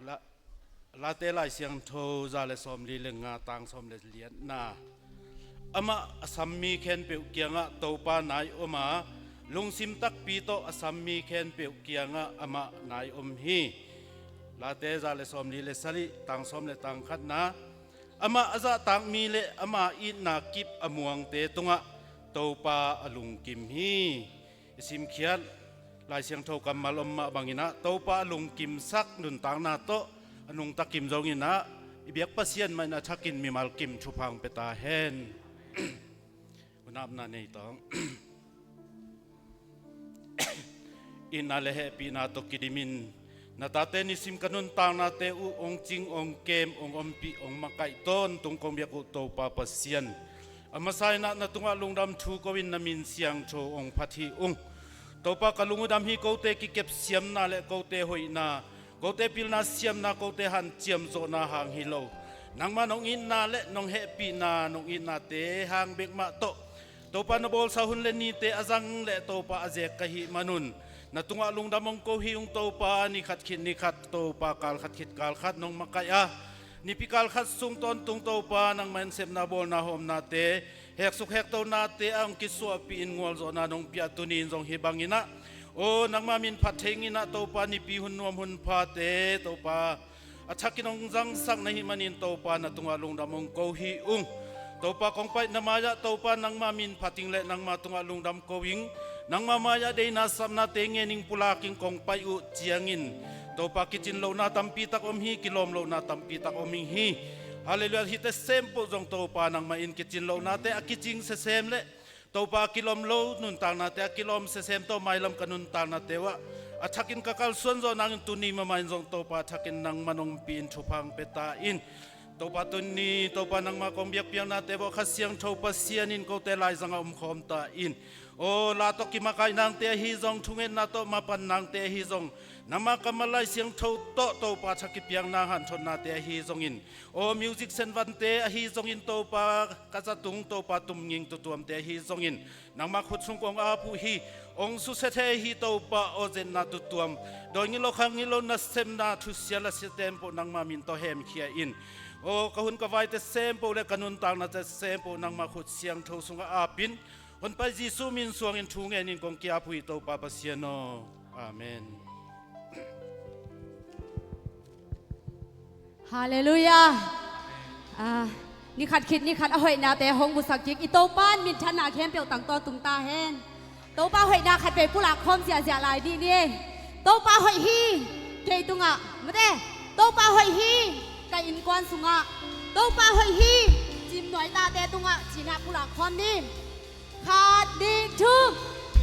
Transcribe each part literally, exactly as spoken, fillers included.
La-, Late Lai Siangtho za le sawmli le nga, tang sawm le liatna. Amah a sam mi khempeuh kiangah Topa nai om a, lungsim takpi tawh a sam mi khempeuh kiangah amah nai om hi. Late za le sawmli le sagih, tang sawm le tang khatna. Amah a zahtak mi le ama itna kip a muangte tungah Topa a lungkim hi. I simkhiat Lai Siangtho kammal om mah bangin ah, Topa a lungkimsak nuntakna tawh a nungta kim zongin ah, i biak Pasian mah in a thakin mimal kim thupha hong pia ta hen. Hunapna nei tawng. Itna le hehpihna tawh kidimin, na tate nisim ka nuntaknate uh hong cing, hong kem, hong ompih, hong makaih tawntung kong biak uh Topa Pasian, a masa in ah na tungah lungdam thu ko-in na min siangtho hong phat hi ung. Topa, ka lung uh dam hi. Kote kikepsiamna le kote hoihna, kote pilna siamna, kote hanciam zawhna hang hi lo, nangmah nong itna le nong hehpihna, nong itnate hang bek mah tawh Topa, na bawlsa hun le nite a zang le Topa a zek ka hih manun, na tungah lungdam hong ko hi ung Topa. Ni khat khit ni khat Topa, kal khat khit kal khat nong makaih a, nipi kal khat sung tawntung Topa, nangmah in sepna bawlna hawmnate, heksuk hektonate a hong kisuahpih in ngualzawhna nong piah tuni in zong hih bangin ah, aw, nangmah min phat thei ing in ah Topa, nipi hun nuam hun phate Topa, a thakin hong zangsak na hih manin Topa, na tungah lungdam hong ko hi ung. Topa, kong paih na mai-ah Topa, nangmah min phat ing le nangmah tungah lungdam ko ing. Nangmah mai-ah deihna sapnate ngen ing, pulak ing, kong paih uh ciangin Topa, kicin lohna tampi tak om hi, kilawm lohna tampi tak om ing hi. Halleluiah. Hihte sempoh zong Topa, nangmah in kicin lohnate a kicing sesem le Topa, a kilawm lo nuntaknate a kilawm sesem tawh mailam ka nuntaknate uh ah a thakin ka kalsuan zawh nangin tuni mah in zong Topa, a thakin nangmah nong ompih in thupha hong pia ta in. Topa, tuni Topa, nangmah kong biak piaknate uh ah Kha Siangtho Pasian in kote laizangah omkhawm ta in. Aw, la tawh kimakaih nangte ahi zong, thungetna tawh mapan nangte ahi zong, nangmah kammal Lai Siangtho tawh Topa, tha kipiakna hanthotnate ahi zongin, aw, music senvante ahi zongin Topa, ka zatung Topa, tumnging tutuamte ahi zongin nangmah khut sung kong ap uh hi. Hong susia thei hi Topa, aw, zetna tutuam, dawi ngilo, khang ngilo, nasepna, thusia lasia tempoh nangmah min tawh hemkhia in. Aw, ka hun ka vaite sempoh le ka nuntaknate sempoh nangmah khut siangtho sungah ap in. Honpai Jesuh min suangin thu ngenin kong ki-ap uh hi Topa Pasian aw. Amen. Halleluiah. Ah, ni khat khit ni khat a hoihnate hong musak kik i Topa in minthanna khempeuh tang tawntung ta hen. Topa hoihna khatvei pulak khawm ziahziah lai dih ni. Topa hoih hi kei tungah, mate. Topa hoih hi ka innkuan sungah. Topa hoih hi Cimnuai tate tungah, ci-in ah pulak khawm ni. Khat, nih, thum.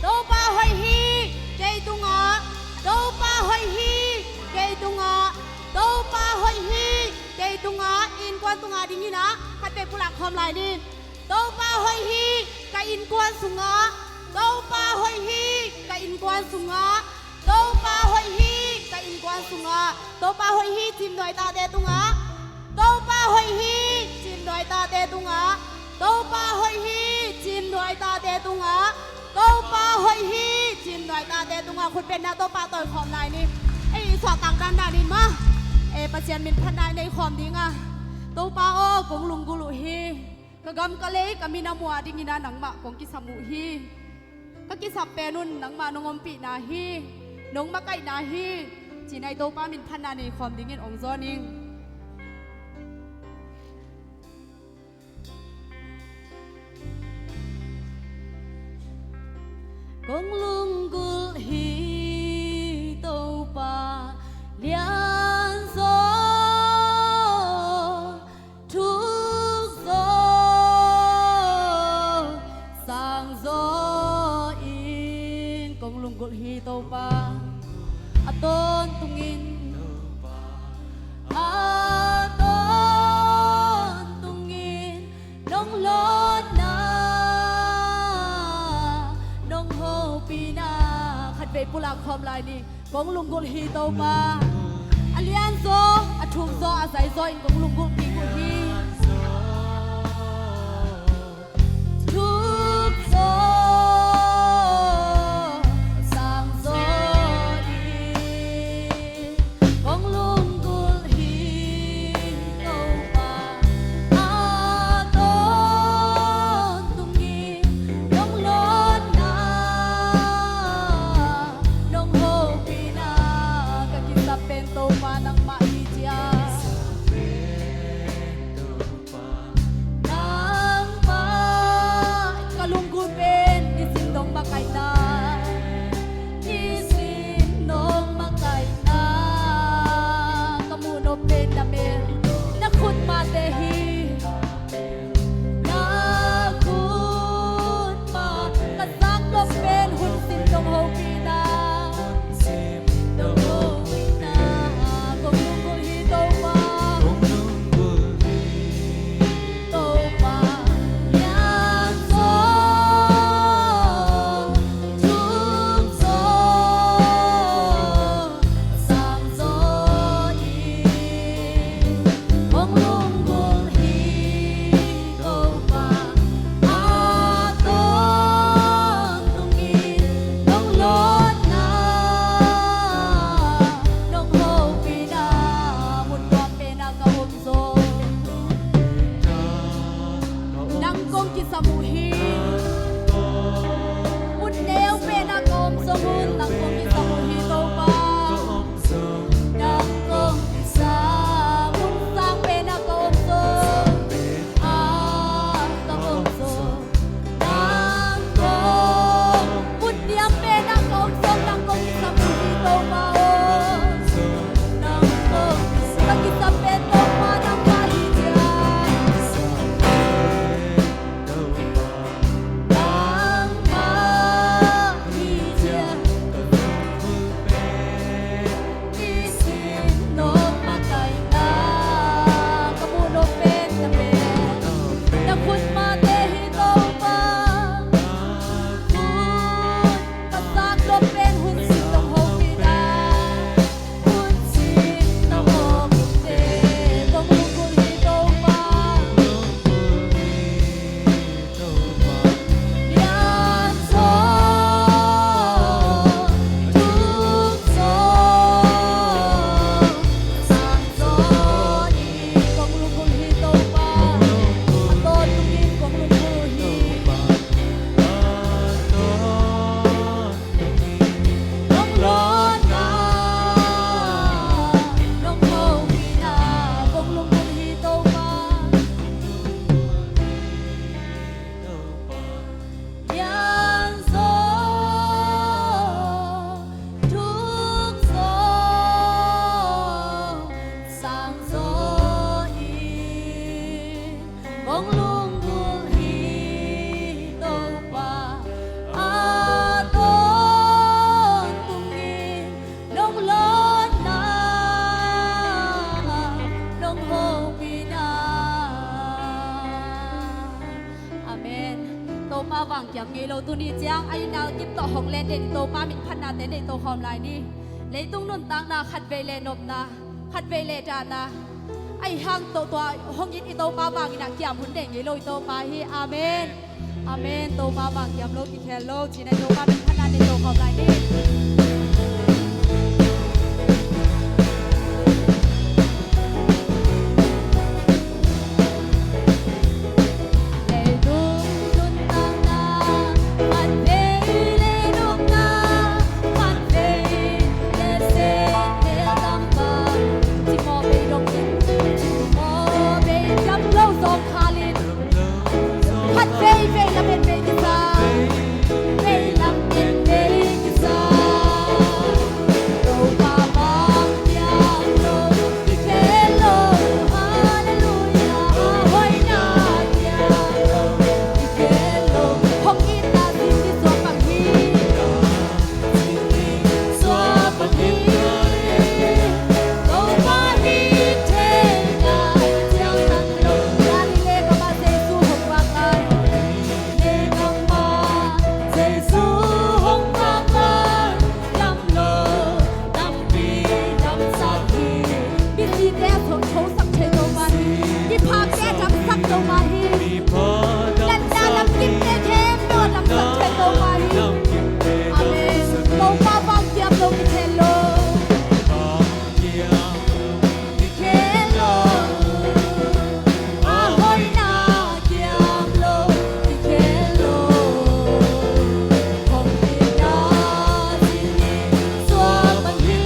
Topa hoih hi kei tungah. Topa hoih hi kei tungah. Topa hoih hi kei tungah. Innkuan tungah dingin ah khatvei pulak khawm lai ni. Topa hoih hi ka innkuan sungah. Topa hoih hi ka innkuan sungah. Topa hoih hi ka innkuan sungah. Topa hoih hi Cimnuai tate tungah. Topa hoih hi Cimnuai tate tungah. Topa hoih hi Cimnuai tate tungah. Topa hoih hi Cimnuai tate tungah. Khutbetna Topa tawi khawm lai ni. Ei, i suahtak dandan in maw, ei, Pasian min phatna i nei khawm ding a. Topa aw, kong lunggulh uh hi. Ka gam ka lei ka min a muah dingin ah nangmah kong kisam uh hi. Ka kisap pen un nangmah nong ompihna hi, nong makaihna hi, ci-in ah i Topa min phatna nei khawm dingin hong zawn ing. Kong lunggulh hi Topa lianzaw, thukzaw, sangzaw in. Kong lunggulh hi Topa, a tawntungin, a tawntungin nong hlawtna, nong hopihna. Khatvei pulak khawm lai ni. Kong lunggulh hi Topa. A lianzaw, a thukzaw, a zaizaw in kong lunggulh kik uh hi. Thukzaw, sangzaw in kong lunggulh nangmah hi ciang. Nangmah ka lunggulh pen nisim dong makaihna, nisim dong makaihna. Ka muh nop pen na mel, na khut mahte hi. Na khut mah ka zak nop pen hun sim dong hopihna, hun sim dong hopihna. Kong lunggulh hi Topa, kong lunggulh hi Topa. Lian zaw, thuk zaw, sang zaw in kong lunggulh hi Topa. A tawntung in nong lawnna, nong hopihna, mun nuam pen ah ka om zong nang kong kisam uh hi. Mun neu pen ah ka om zong un nang kong kisam uh hi Topa. Nang kong kisam, mun sang pen ah ka om zong, ah, ka om zong nang kong, mun diam pen ah ka om zong nang kong kisam uh hi Topa aw. Nang kong kisam, ka kisam pen Topa nangmah hi ciang. Nangmah hi ciang. Nisim dong makaihna, ka muh nop pen na mel, na khut mahte hi Topa. Khut ka zak nop pen hun sim dong hopihna, hun sim dong hopihte kong lunggulh hi Topa. Lian zaw, thuk zaw, sang zaw in kong lunggulh hi Topa. A tawntung in kong lunggulh hi. Nong lawnna, nong hopihna kong lunggulh hi Topa. Lian zaw, thuk zaw, sang zaw in kong lunggulh hi Topa. A tawntung in nong lawnna, nong hopihna. Amen. Topa vang kiam ngei lo tuni ciang a inn a kip tawh hong len den i Topa min phatnate nei to khawm lai ni. Leitung nuntakna khatvei le nopna, khatvei le dahna, ahi hang tawh tua hong it i Topa vangin ah kiam hun nei ngei lo i Topa hi. Amen. Amen. Topa vang kiam lo kikhel lo cih nei Topa min phatna nei to khawm lai ni. Khat vei vei lamen vei kisa, vei lamen vei kisa. Topa vang kiam lo, kikhel lo. Halleluia. A hoihna kiam lo, kikhel lo. Hong itna zin kisuak bang hi. Miphite a tho, thosak thei Topa hi. Miphakte a damsak Topa hi. Natna lamkimte khempeuh a damsak thei Topa hi. Amen. Topa vang kiam lo kikhel lo. Kikhel lo. A hoihna kiam lo kikhel lo. Hong itna zin kisuak bang hi.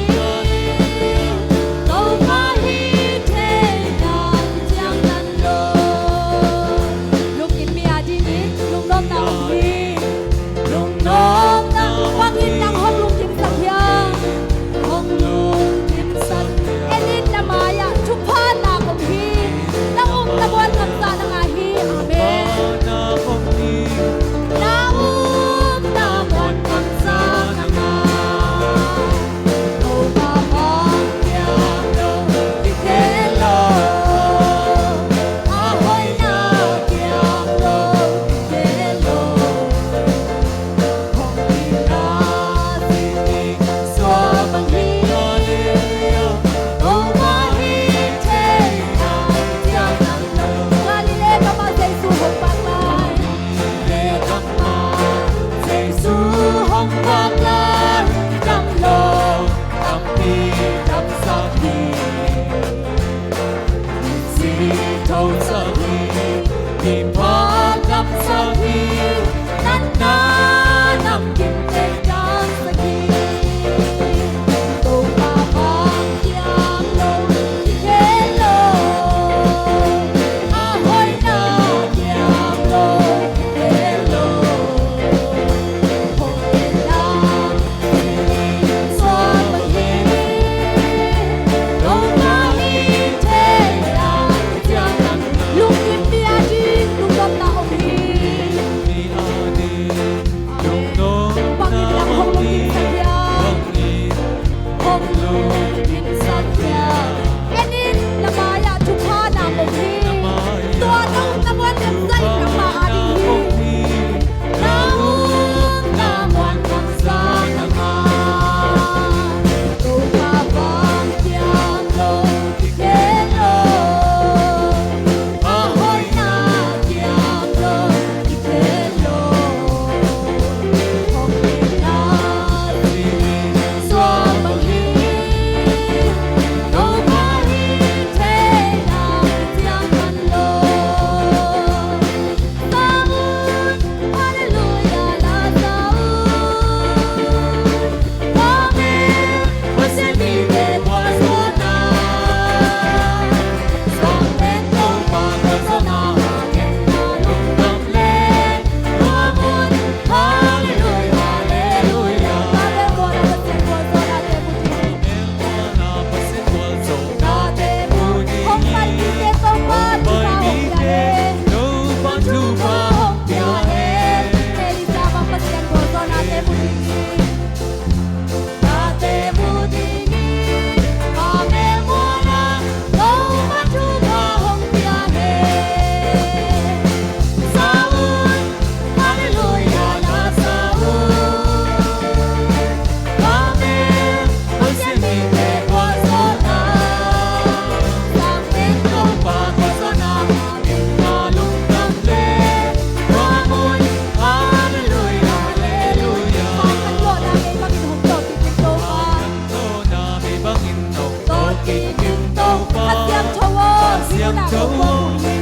Hong puak uh hi.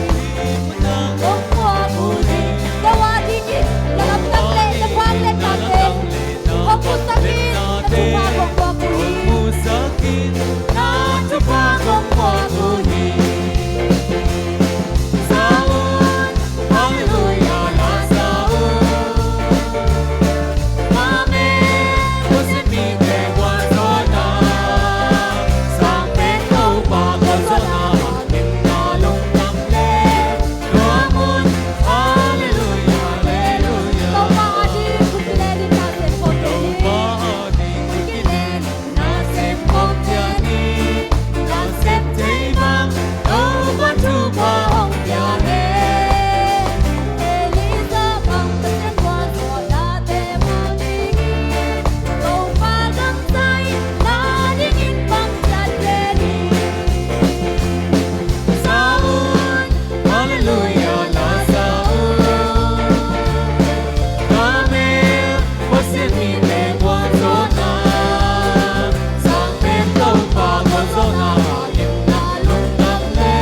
Hong puak uh hi. Tua dingin na lamdang le na vangliatnate hong puaksak in, na thupha hong puak uh hi. Na thupha hong puak uh hi. Za un, Halleluiah, la za un. Amen. Pasian mite gualzawhna, sang pen Topa gualzawhna, gimna lungdam le nuam un. Halleluiah, halleluiah. Topa ading khut kilenin na sem khawm kei ni. Topa ading khut kilenin na sem khawm kei ni. Na sem thei bang Topa thupha hong pia hen. Elijah bang Pasian gualzawhnate mu dingin Topa gangzai na dingin bang ciat le ni. Za un, Halleluiah, la za un. Amen. Pasian mite gualzawhna, sang pen Topa gualzawhna, gimna lungdam le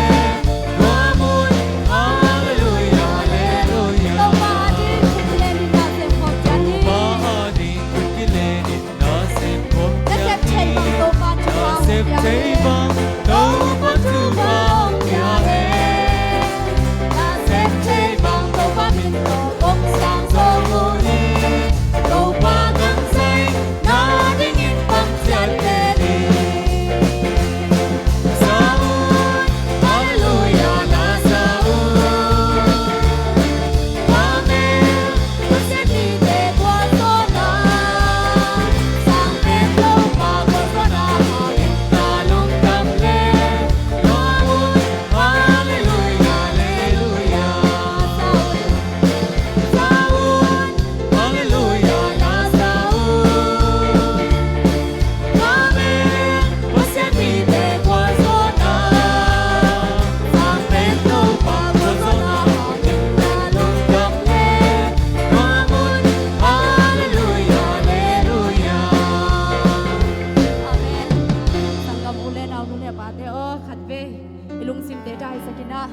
nuam un. Halleluiah, halleluiah. Topa ading khut kilenin na sem khawm kei ni. Topa ading khut kilenin na sem khawm kei ni. Na sem thei bang Topa thupha hong pia hen. Na sem thei bang Topa thupha hong pia hen. Na sem thei bang Topa min tawh hong sang zo uh hi. Topa gangzai na dingin bang ciat le ni. Za un, Halleluiah, la za un. Amen. Pasian mite gualzawhna, sang pen Topa gualzawhna, gimna lungdam le nuam un. Halleluiah, halleluiah. Za un, Halleluiah, la za un. Amen. Pasian mite gualzawhna, sang pen Topa gualzawhna, gimna lungdam le nuam un. Halleluiah, halleluiah. Amen. Sanggam u le nau, nu le pate aw, khatvei i lungsimte daisak in ah,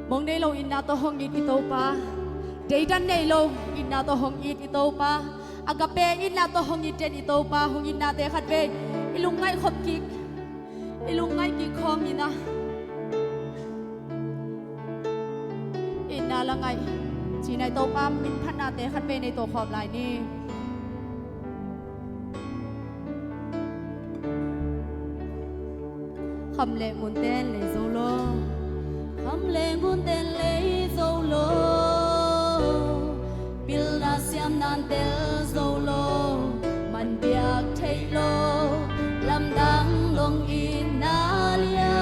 mong nei lo itna tawh hong it i Topa, deidan nei lo itna tawh hong it i Topa, agape itna tawh hong it den i Topa, hong itnate khatvei i lungngaih khop kik, i lungngaih kik khawm in ah, itna la ngaih cih na i Topa min phatnate khatvei nei tawh khawm lai ni. Kham le ngunten lei zo lo. Kham le ngunten lei zo lo. Pilna siamna'n tel zo lo. Man piak thei lo. Lamdang nong itna lian.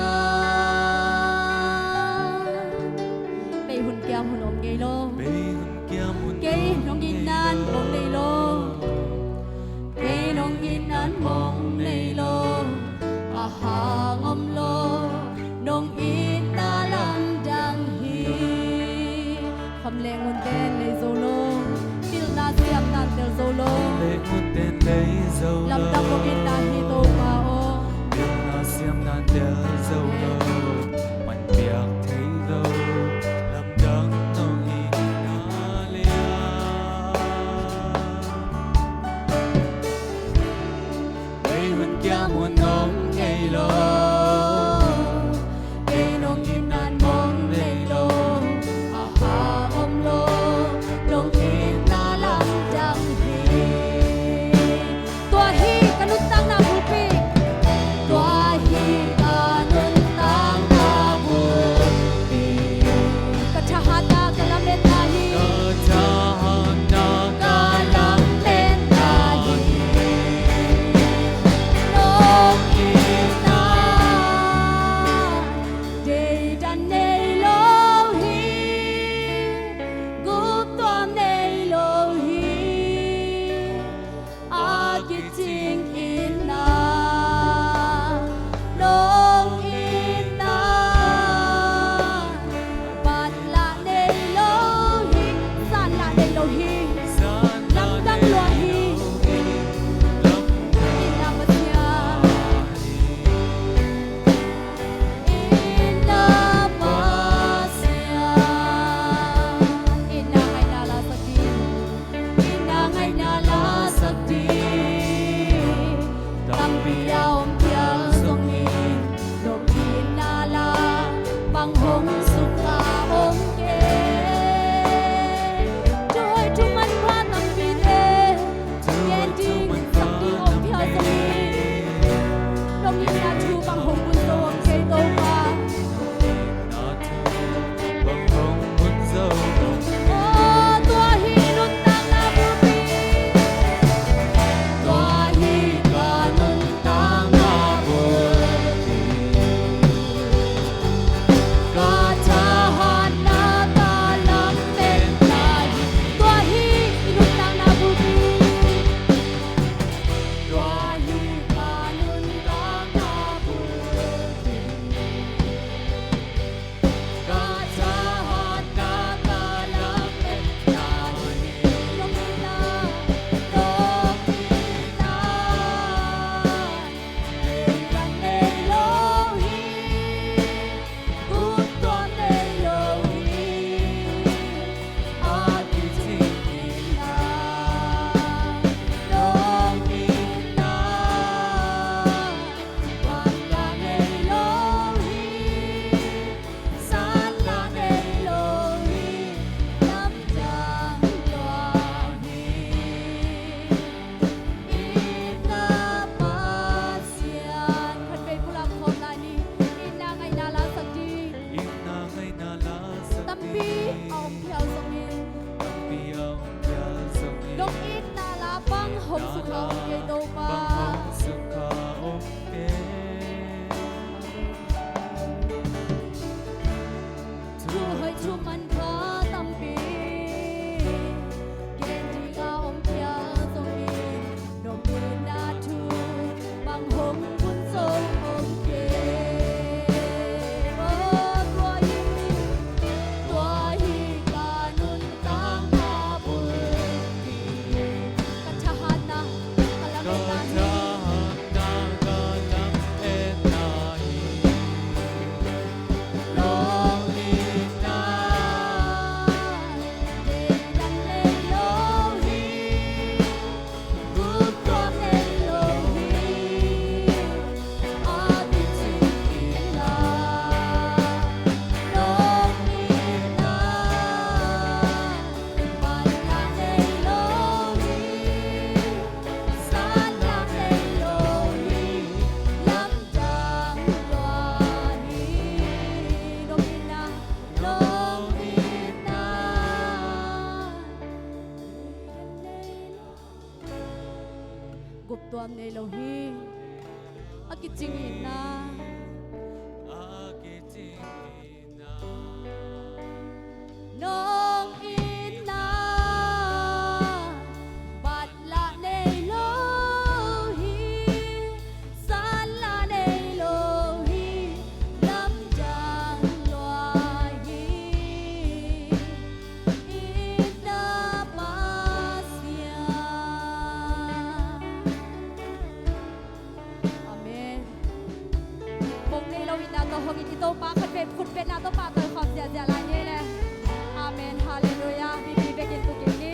Bei hun kiam hun om ngei lo. Bei hun kiam hun om ngei lo. Kei nong itna'n mong nei lo. Kei nong itna'n mong nei lo, a hang om lo, nong itna lamdang hi. Kham le ngunten lei zo lo, pilna siamna'n tel zo lo. Kham le ngunten lei zo lo. Lamdang nong itna hi Topa aw. Pilna siamna'n tel zo lo, man piak thei lo, lamdang nong itna lian. Bei hun kiam hun om ngei lo. Kei nong itna'n mong nei lo. A hang om lo. Nong itna lamdang hi. Tua hi ka nuntakna bulpi, Bang hong hun zo om kei Topa. Aw, tua hi nuntakna bulpi. Tua hi ka nuntakna bulpi. Ka thahatna, ka lametna hi. Tua hi i nuntakna bulpi. Tua hi ka nuntakna bulpi. Ka thahatna, ka lametna hi. Nong itna, nong itna. Deidan nei lo hi. Guptuam nei lo hi. A kicing itna, nong itna. Vanla nei lo hi. Sanla nei lo hi. Lamdang lua hi. Itna Pasian. Khatvei pulak khawm lai ni. Itna ngaihna lasak ding. Itna ngaihna lasak ding. Tampi a om phial zongin. Tampi a om phial zongin. Nong itna la bang hong sukha om kei Topa. Bang hong sukha om kei. Thu hoih thu manpha tampi gen ding a om phial zongin, nong itna thu bang hong hun zo om kei. Aw, tua hi, tua hi ka nuntakna bulpi. Ka thahatna, ka lametna hi. Guptuam nei lo hi. A kicing itna. A kicing itna. Nong itna. Bat la nei lo hi. San la nei lo hi. Lamdang lua hi. Itna Pasian. Amen. Bang nei lo itna tawh hong it i Topa khat vei khut betna tawh pahtawi khawm ziahziah lai ni le. Amen. Halleluiah. Mipi bekin tu kik ni.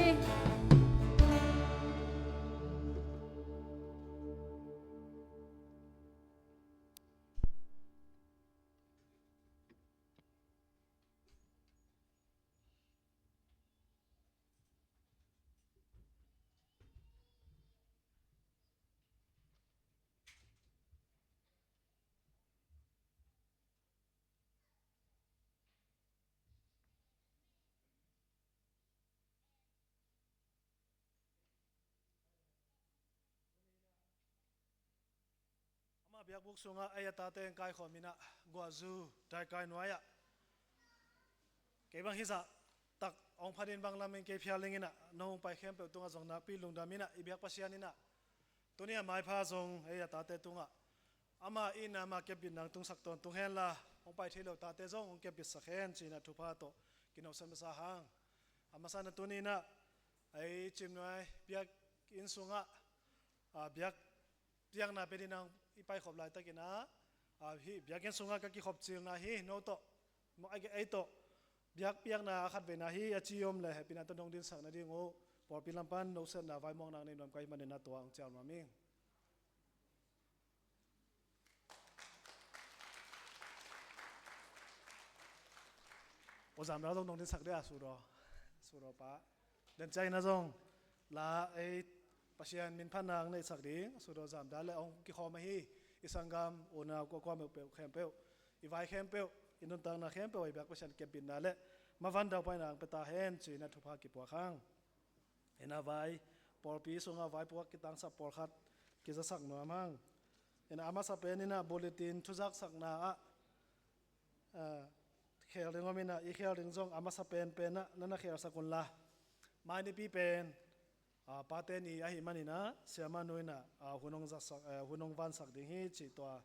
Ama biakbuk sungah ei a tate in kaikhawm inah guahzu daikai nuai-ah kei bang hizah tak hong phanin bang lamin kei phial ding inah nong hong pai khempeuh tungah zong nakpi lungdam inah i biak Pasian inah tuni a maipha zong ei a tate tungah ama itna ama kepbitna hong tungsak tawntung henla hong pai thei lo tate zong hong kepbitsak hen ci-inah thupha tawh kinawhsan masa hang. A masa na tuni inah ei Cimnuai biakinn sungah a biak piakna pia dingin i paikhop laitakin ah, ah, hih biakinn sungah ka kikhop cilna hi, no tawh, ei tawh biak piakna a khatveina hi a ci om leh hehpihna tawh nong dinsak nading uh pawlpi lam pan nong sepna vaimawkna nei nuam ka hih manin ah tua hong cial nuam ing. Aw Zamdal zong nong dinsak dia, Sudaw. Sudaw pa. Den ciangin ah zong la ei Pasian min phatna ang neihsak ding Sudaw Zamdal le hong kikhawm ahi. i sanggam unau kuakua meuh peuh khempeuh, i vai khempeuh, i nuntakna khempeuh ah i biak Pasian kepbitna le mavan daupaina ang pia ta hen ci-in ah thupha kipuak hang. Inah vai pawlpi sungah vaipuak kitangsap pawlkhat kizasak nuam hang. Inah a masa pen inah bulletin thuzaksakna ah, ah, khel ding om inah, i khel ding zong a masa penpen ah na na khelsak unla, mai nipi pen, ah, Pate Ni ahih maninah Siamah Nu inah, ah, hun hong zatsak, eh, hun hong vansak ding hi cih tua,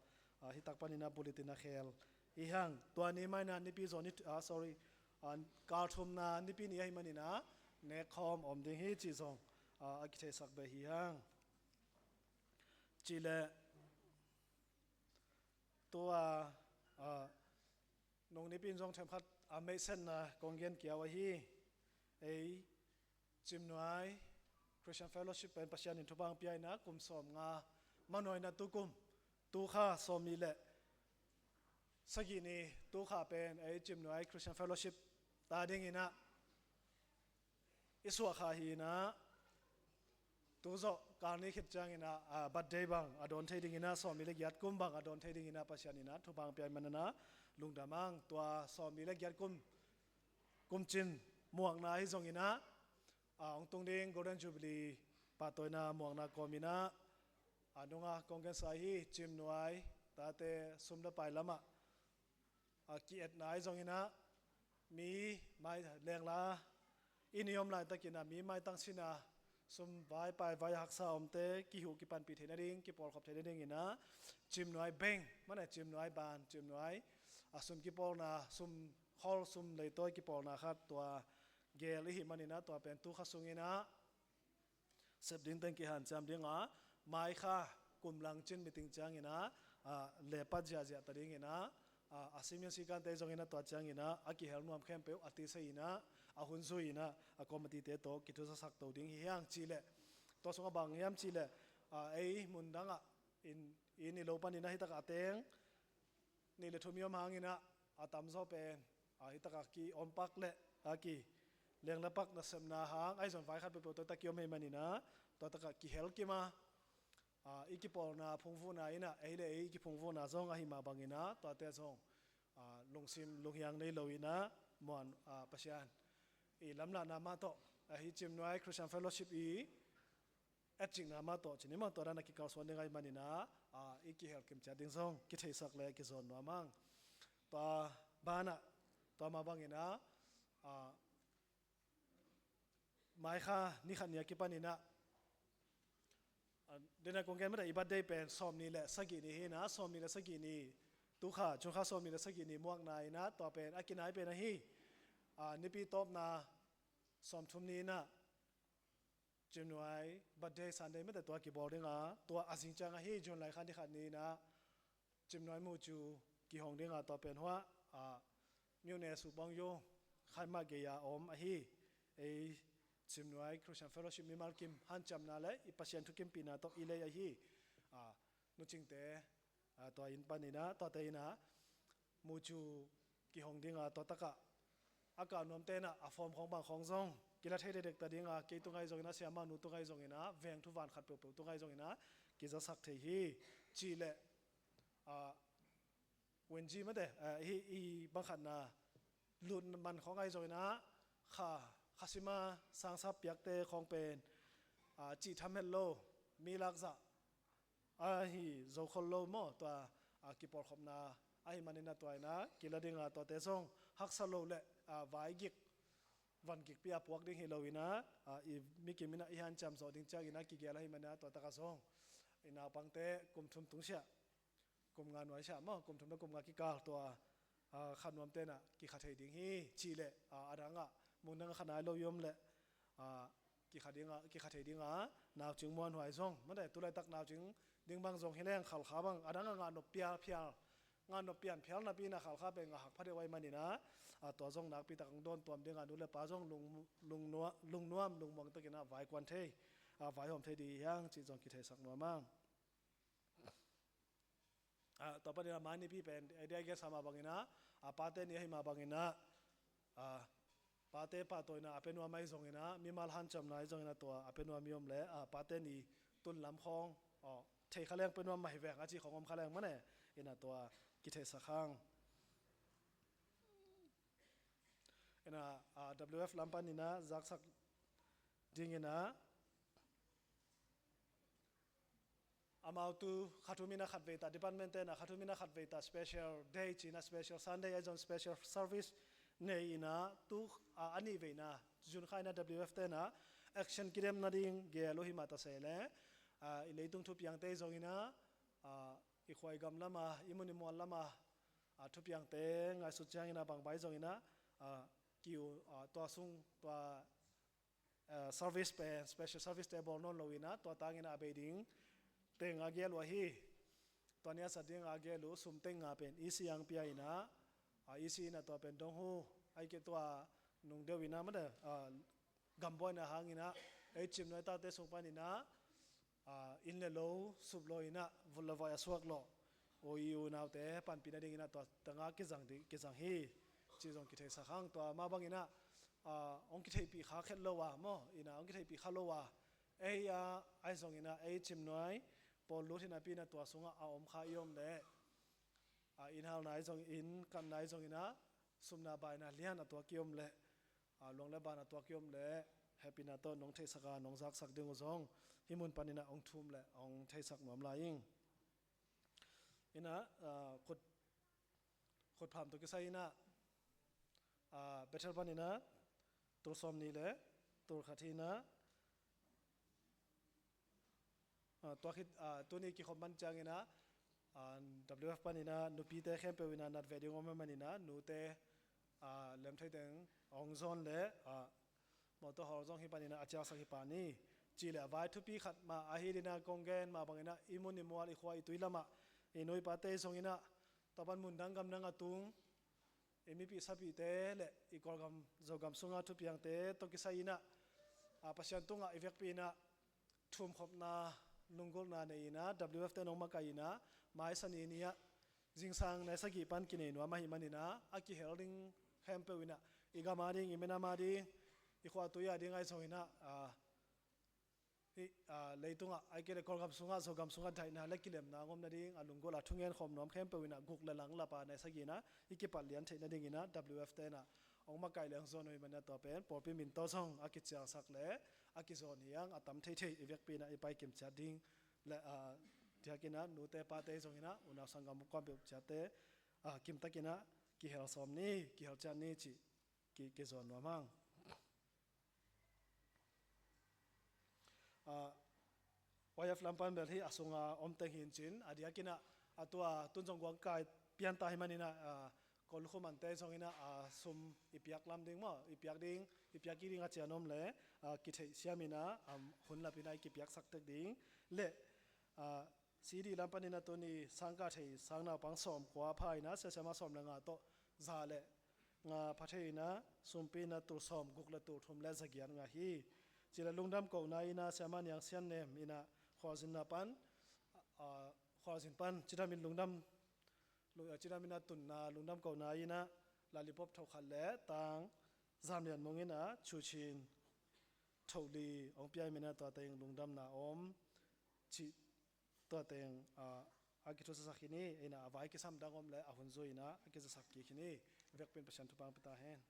ah, hitak paninah bulletin a khel hi hang. Tua ni mah inah nipi zaw ni, ah, sorry, ah, kal thumna nipi ni ahih maninah nekkhawm om ding hi cih zong, ah, a kitheisak beh hi hang. Cihleh tua, ah, nung nipi in zong themkhat a meihsetna kong gen kiau ahi. Ei Cimnuai Christian Fellowship pen Pasian in thupha hong pia inah kum sawmnga manawina tukum, tukha sawmnih le sagih ni tukha pen ei Cimnuai Christian Fellowship ta dinginah i suahkha hi inah, tu zawh kal ni khit cianginah, ah, birthday bang a dawn thei dinginah, sawmnih le giat kum bang a dawn thei dinginah Pasian inah thupha hong pia ahih maninah lungdam hang. Tua sawmnih le giat kum, kum cin muakna ahi zonginah, ah, hong tung ding Golden Jubilee pahtawina muakna kawminah, ah, nunga kong gensa hi. Cimnuai tate sum le pai lamah, ah, ki-etna ahi zonginah, mi mai lengla i ni om laitakinah mi maitang sina sum vai pai vai haksa omte kihuh kipanpih theih nading, kipawlkhop theih nadinginah Cimnuai bank, mane Cimnuai ban, Cimnuai, ah, sum kipawlna, sum khol, sum leitawi kipawlna khat tua gel ihih maninah tua pen tukha sunginah sep ding teng kihanciam dinga, mai kha kum lang cin meeting cianginah, ah, lepat ziahziah ta dinginah, ah, a simian sikante zonginah tua cianginah a kihel nuam khempeuh a tisei inah, a hun zui inah, a committee-te tawh kithuzasak to ding hi hang. Cihleh tua sungah bang hiam cihleh, ah, ei mundangah in, in i lo paninah hitakah a teng nih le thum i om hanginah a tamzaw pen, ah, hitakah ki-ompak le, ah, ki lenglapak nasepna hang ahi zong vai khat peuhpeuh tua hitak ki-om hi maninah tua takah kihel kim a, ah, i kipawlna phungvuhna inah ei le ei i kiphungvuhna zong ahi mah banginah tuate zong, ah, lungsim lunghiang nei lo inah muan, ah, Pasian i lamlahna mah tawh, ah, hi Cimnuai Christian Fellowship i etcikna mah tawh cin i mah tua dan a kikalsuan ding ahi maninah, ah, i kihel kim ciat ding zong kitheisak le kizawn nuam hang. Tua banah, tua mah banginah, ah, mai kha ni khat ni a kipaninah, ah, dena kong gen mah dah i birthday pen sawmnih le sagih ni hi inah, sawmnih le sagih ni tukha, June kha sawmnih le sagih ni muakna inah tua pen a kinai pen ahi. Ah, nipi tawpna sawmthum ni inah Cimnuai birthday Sunday mete tua kibawl dinga, tua a zing ciang ahi June lai kha ni khat ni inah Cimnuai mucu kihong dinga, tua pen huah, ah, myone su bawng yung khai mah gei-a om ahi. Ei Cimnuai Christian Fellowship mimal kim hanciamna le i Pasian thukimpihna tawh i lei ahi, ah, nucingte, ah, tua inn paninah tuate inah mucu kihong dinga, tua takah a kah nuamte inah a form khawng bang khawng zong kila thei dekdek ta dinga, kei tung ahi zonginah, Siamah Nu tung ahi zonginah, veng thuvan khat peuhpeuh tung ahi zonginah kizasak thei hi. Cihleh, ah, wenji mate, ah, hi, hi bang khatna lut man khawng ahi zonginah kha, khasima sangsap piakte khawng pen, ah, cih tham het lo, mi lakzah ahi zo khol lo maw, tua, ah, kipawlkhopna ahi maninah tua inah kila dinga, tuate zong haksa lo le, ah, vaigik vangikpi a puak ding hi lo inah, ah, i mikim inah i hanciam zawh ding cianginah kigel ahi maninah tua takah zong i naupangte kum thum tungsiah, kum nga nuaisiah maw, kum thum le kum nga kikal tua, ah, kha nuamte inah kikha thei ding hi. Cihleh, ah, a dangah mundang kha nai lo i om leh, ah, kikha dinga, kikha thei dinga, naucing muanhuai zong mate, tulaitak naucing ding bang zong hi leng khalkha bang a dangah ngah nop pial phial, ngah nop pian phial napi inah khalkha pen ngah hak pha deuh ahi maninah, ah, tua zong nakpitak hong dawn tuam dinga nu le pa zong lung, lungnuam, lungmuang takinah vaikuan thei, ah, vaihawm thei ding hi hang cih zong kitheisak nuam hang. Ah, tua paninah mai nipi pen, eh, dia i gensa mah banginah, ah, Pate Ni ahi mah banginah, ah, pate pahtawina a pia nuam ahi zonginah, mimal hanciamna ahi zonginah tua a pia nuam i om leh, ah, Pate Ni tun lam khawng, aw, thei kha leng pia nuam mah hi veng a ci khong om kha leng mane. Ina tua kitheisak hang. Ina, ah, W F lam panin ah zaksak dingin ah amau tu khat thum in ah khat vei ta, department te in ah khat thum in ah khat vei ta special day ci-in ah special Sunday ahi zong special service nei in ah tu, ah, a nih vei in ah June kha in ah W F te in ah action kidem nading gel uh hi mah ta se leh, ah, i leitung thupiangte zong in ah, ah, i khua i gam lam ah, i mun i mual lam ah, ah, thupiangte ngaihsut ciangin ah bang bai zong in ah, ah, kiu, ah, tua sung, tua, ah, service pen, special service te bawl nawn lo in ah, tua tangin ah a bei ding teng a gel uh ahi. Tua ni a sat ding a gel uh sum teng nga pen E C ang pia in ah, ah, E C in ah tua pen dong hu, ai ke tua nung deuh in ah mada, ah, gambuaina hangin ah, ei cimnuai tate sung panin ah, ah, inn le lo sup lo in ah, vut le vai a suak lo, u i unaute panpih nadingin ah tua tangah kizang ding, kizang hi, ci zong kitheisak hang. Tua mah bangin ah, ah, hong kitheihpih kha khet lo a maw, in ah hong kitheihpih kha lo a, ei a, ahi zongin ah, ei cimnuai pawl lut hi napi in ah tua sungah a om kha i om leh, ah, inn halna ahi zong, inn kanna ahi zongin ah, sumna baina lian a tuak i om leh, ah, luang le ban a tuak i om leh, hehpihna tawh nong theihsak a, nong zaksak ding uh zong hih mun panin ah hong thum leh hong theisak nuam lai ing. In ah, ah, khut, khutpham tawh kisai in ah, ah, Bethel panin ah tul sawm nih le tul khat hi in ah, ah, tua khit, ah, tuni kikhop man ciangin ah, ah, W F panin ah nupite khempeuh in ah nat ve ding om ahih manin ah nute, ah, lem thei teng hong zawn leh, ah, mawtaw hawl zong hih panin ah a ciangsak hi pah ni. Cih leh a vai thupi khat mah ahi ding ah kong gen mah bangin ah i mun i mual, i khua i tui lam ah i nu i pate zongin ah tua pan mundang gamdang a tung i mipih sapihte le i Kawlgam Zogam sunga thupiangte tawh kisai in ah, ah, Pasian tungah i vekpi in ah thumkhopna, lunggulhna nei in ah W F te in hong makaih in ah, mai Sani ni ah zingsang nai sagih pan kinei nuam ahih manin ah, a kihel ding khempeuh in ah, i gam a ding, i minam a ding, i khua tui a ding ahi zongin ah, ah, hih, ah, leitungah, ahih kei leh Kawlgam sungah, Zogam sungah daihna le kilemna hong om nading, a lunggulh a thungen khawm nuam khempeuh in ah guk le lang lap a nai sagih in ah i kipat lian theih nadingin ah W F te in ah hong makaih le hong zawn uh ahih manin ah tua pen pawlpi min tawh zong a kiciangsak le a kizawn hi hang. A tam theithei i vekpi in ah i paikim ciat ding le, ah, diakin ah nute pate zongin ah unau sanggam kuampeuh ciatte, ah, kimtakin ah kihel sawm ni, kihel ciat ni cih ki, kizawn nuam hang. Ah, Y F lam pan bel hih a sunga om teng hi in cin, a diakin ah, a tua tun zong guangkai pian ta ahih manin ah, ah, Kawllukhum ante zongin ah, ah, sum i piak lam ding maw, i piak ding, i piak kik ding a cian om leh, ah, kitheihsiam in ah, um, hun lap in ah i kipiaksak tek ding. Le, ah, C D lam panin ah tuni sangkah thei sang naupang sawmkua pha in ah, sia siamah sawm le nga tawh za le nga pha thei in ah, sumpi in ah tul sawmguk le tul thum le za giat ngah hi. Cih leh lungdam kohna in ah siamah Niang Sian Nem in ah khualzinna pan, ah, khualzin pan cidam in lungdam, lu-, cidam in ah tunna lungdam kohna in ah lollipop thokhat le tang Zam Lian Mung in ah Cu Cin tholi hong pia ahih manin ah tua teng lungdamna om cih tua teng, ah, a kithusasak hi ni. In ah a vai kisam dang om leh a hun zui in ah a kizasak kik hi ni. Vekpi in Pasian thupha hong pia ta hen.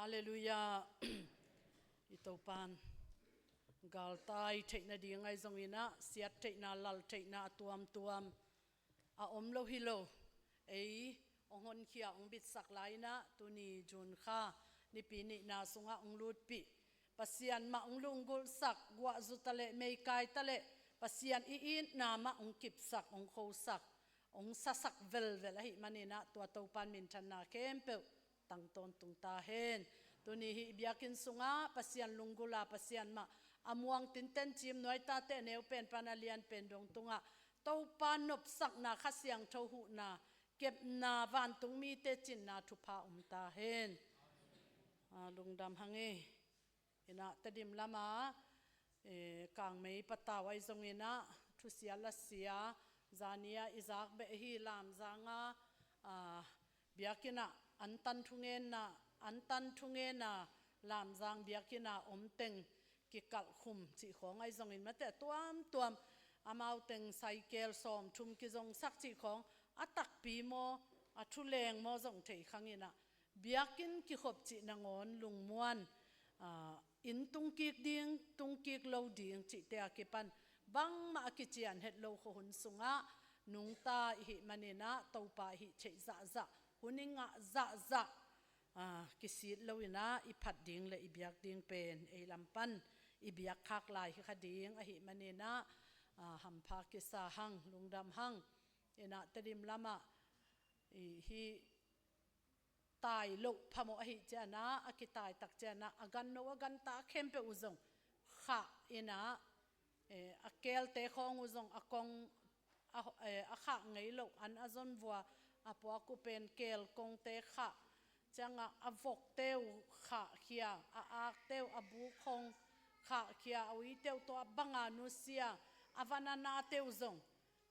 Halleluiah. I Topan galtai theih nading ahi zongin ah, siat theihna, lal theihna a tuamtuam a om lo hi lo. Ei hong honkhia, hong bitsak lai-in ah, tuni June kha nipi nihna sungah hong lutpih Pasian mah hong lunggulhsak, guahzu ta leh, meikai ta leh, Pasian i itna mah hong kipsak, hong khosak, hong sasak velvel ahih manin ah, tua Topan minthanna khempeuh tang tawntung ta hen. Tuni hih biakinn sungah Pasian lunggulh a, Pasian mah a muang tinten, cim nuai tate a neu pen pan a lian pen dong tungah Topa nopsakna, Kha Siangtho huhna, kepna, vantung mite cinna thupha om ta hen. A, lungdam hang ei. Inah Tedim lama, eh, Kangmei patau ahi zongin ah, thusia lasia, zani-a i zak beh hi, Lamzanga, ah, biakinn ah antan thungenna, antan thungena Lamzang biakinn a om teng kikalh khum cih khawng ahi zongin, mate, tuamtuam amau teng saikel sawmthum kizongsak cih khawng, a takpi maw, a thuleng maw zong thei khang inah, biakinn kikhop cih nangawn lungmuan, ah, inn tungkik ding, tungkik lo ding cihte a kipan bangmah a kician het lo khuahun sungah nungta i hih manin ah, Topa i hih theih zahzah, hun i ngah zahzah, ah, kisit loin ah i phat ding le i biak ding pen ei lam pan i biak khak lai hi kha ding ahih manin ah, ah, hampha kisa hang, lungdam hang. Inah Tedim lamah i hih tai loh phamawh ahih ciangin ah, a kitai tak ciangin ah, a ganno, a ganta khempeuh uh zong khah inah, eh, a kelte khawng uh zong a kong, a, eh, a khah ngei loh, an a zon vua a puak uh pen kel kongte khah ciangah, a vokte uh khahkhia, a akte uh, a buk hong khahkhia, a uite uh tua banga nusia, a van a nate uh zong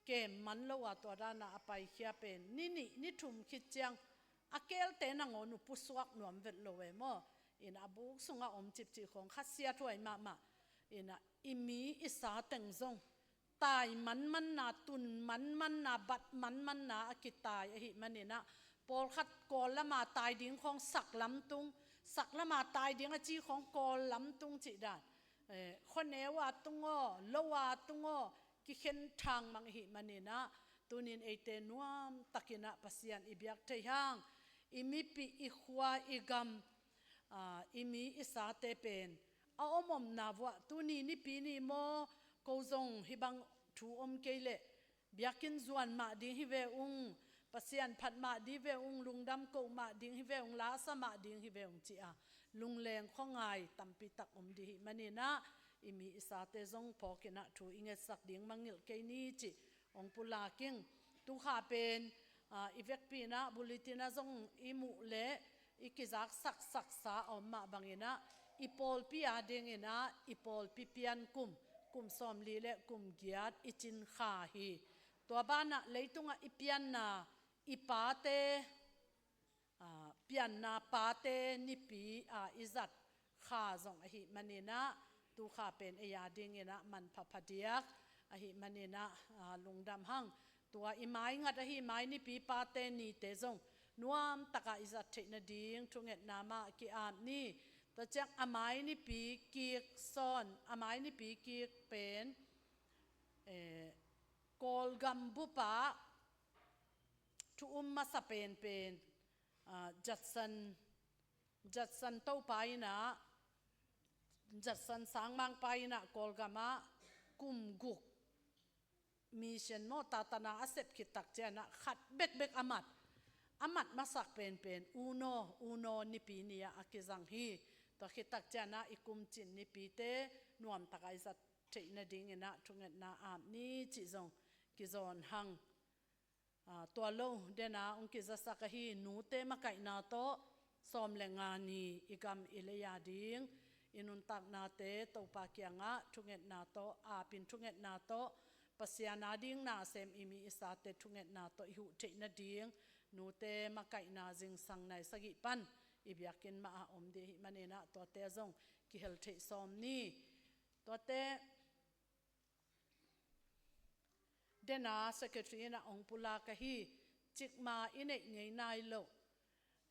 kem man lo a, tua dana a paikhia pen ni nih ni thum khit ciang a kelte nangawn uh pusuak nuam vet lo e maw. Inah a buk sungah om cipcih khawng khasiathuai mahmah. Inah i mi i sa teng zong tai manmanna, tun manmanna, bat manmanna a kitai ahih manin ah, pawlkhat Kawl lama tai ding khawng saklam tung, saklama tai ding a ci khawng Kawl lam tung cih dan, eh, khuaneu a tung aw, lo a tung aw, kikhen thangmang i hih manin ah, tunin eite nuamtakin ah Pasian i biak thei hang, i mipi, i khua, i gam, ah, i mi i sate pen a om omna vuah, tuni nipi ni maw, ko zong hih bang thu om kei leh biakinn zuan mah ding hi ve ung, Pasian phat mah ding hi ve ung, lungdam koh mah ding hi ve ung, lasa mah ding hi ve ung, ci-a lungleng khuangai tampi tak om ding hih manin ah, i mi i sate zong phawkin ah thu i ngetsak ding mangngilh kei ni, cih hong pulak ing. Tukha pen, ah, i vekpi in ah, bulletin ah zong i muh leh i kizak saksaksa a om mah bangin ah, i pawlpi a dingin ah, i pawlpi pian kum, kum sawmli le kum giat i cin kha hi. Tua banah leitungah i pianna, i pate, ah, pianna pate nipi a i zat kha zong ahih manin ah, tukha pen ei a dingin ah manpha phadiak ahih manin ah, ah, lungdam hang. Tua i maingat ahi mai nipi pate nite zong nuamtaka i zat theih nading thungetna mah ki-ap ni. Tua ciang a mai nipi kik sawn, a mai nipi kik pen, eh, Kawlgam bup ah thu um masa penpen, ah, Judson, Judson Topa in ah, Judson Sangmangpa in ah Kawlgam ah kum guk mission maw, tatana a sep khit tak ciangin ah khat bekbek a mat, a mat masak penpen Uno, Uno nipi ni-ah a kizang hi. Tua khit tak ciangin ah i kumcin nipite nuamtaka i zat theih nadingin ah thungetna ap ni, cih zong kizawn hang. Ah, tua lo dena hong kizasak ahi nute makaihna tawh sawm le nga ni i gam i lei a ding i nuntaknate Topa kiangah thungetna tawh, apin thungetna tawh, Pasian a ding nasem i mi i sate thungetna tawh i huh theih nading nute makaihna zingsang nai sagih pan i biakinn mah ah om ding ahih manin ah, tuate zong kihel theih sawm ni. Tuate dena secretary in ah hong pulak ahi, cikmah i neih ngei nai loh,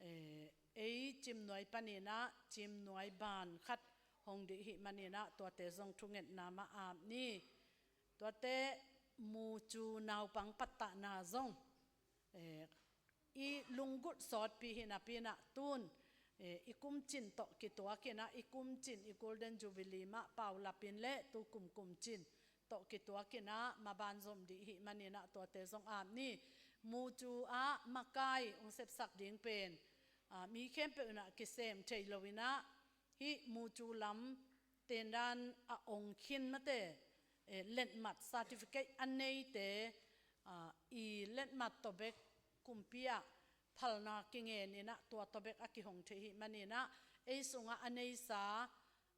eh, Ei Cimnuai paninah Cimnuai ban khat hong dih hih maninah tuate zong thungetna mah ap ni. Tuate Mucu naupang pattahna zong, eh, i lunggulh sawtpi hi napinah tun, eh, i kumcin tawh kituakinah i kumcin i Golden Jubilee mah paulapin le tu kum kumcin tawh kituakinah maban zom dih hih maninah tuate zong ap ni. Mucu ah makai hong sepsak ding pen, ah, mi khempeuh inah kisem thei loinah hih Mucu lam tendan a ong khin mate, eh, letmat certificate a neite, ah, i letmat tawh bek kumpi ah phalna kingen inah tua tawh bek a kihong thei hih maninah ei sungah a neisa,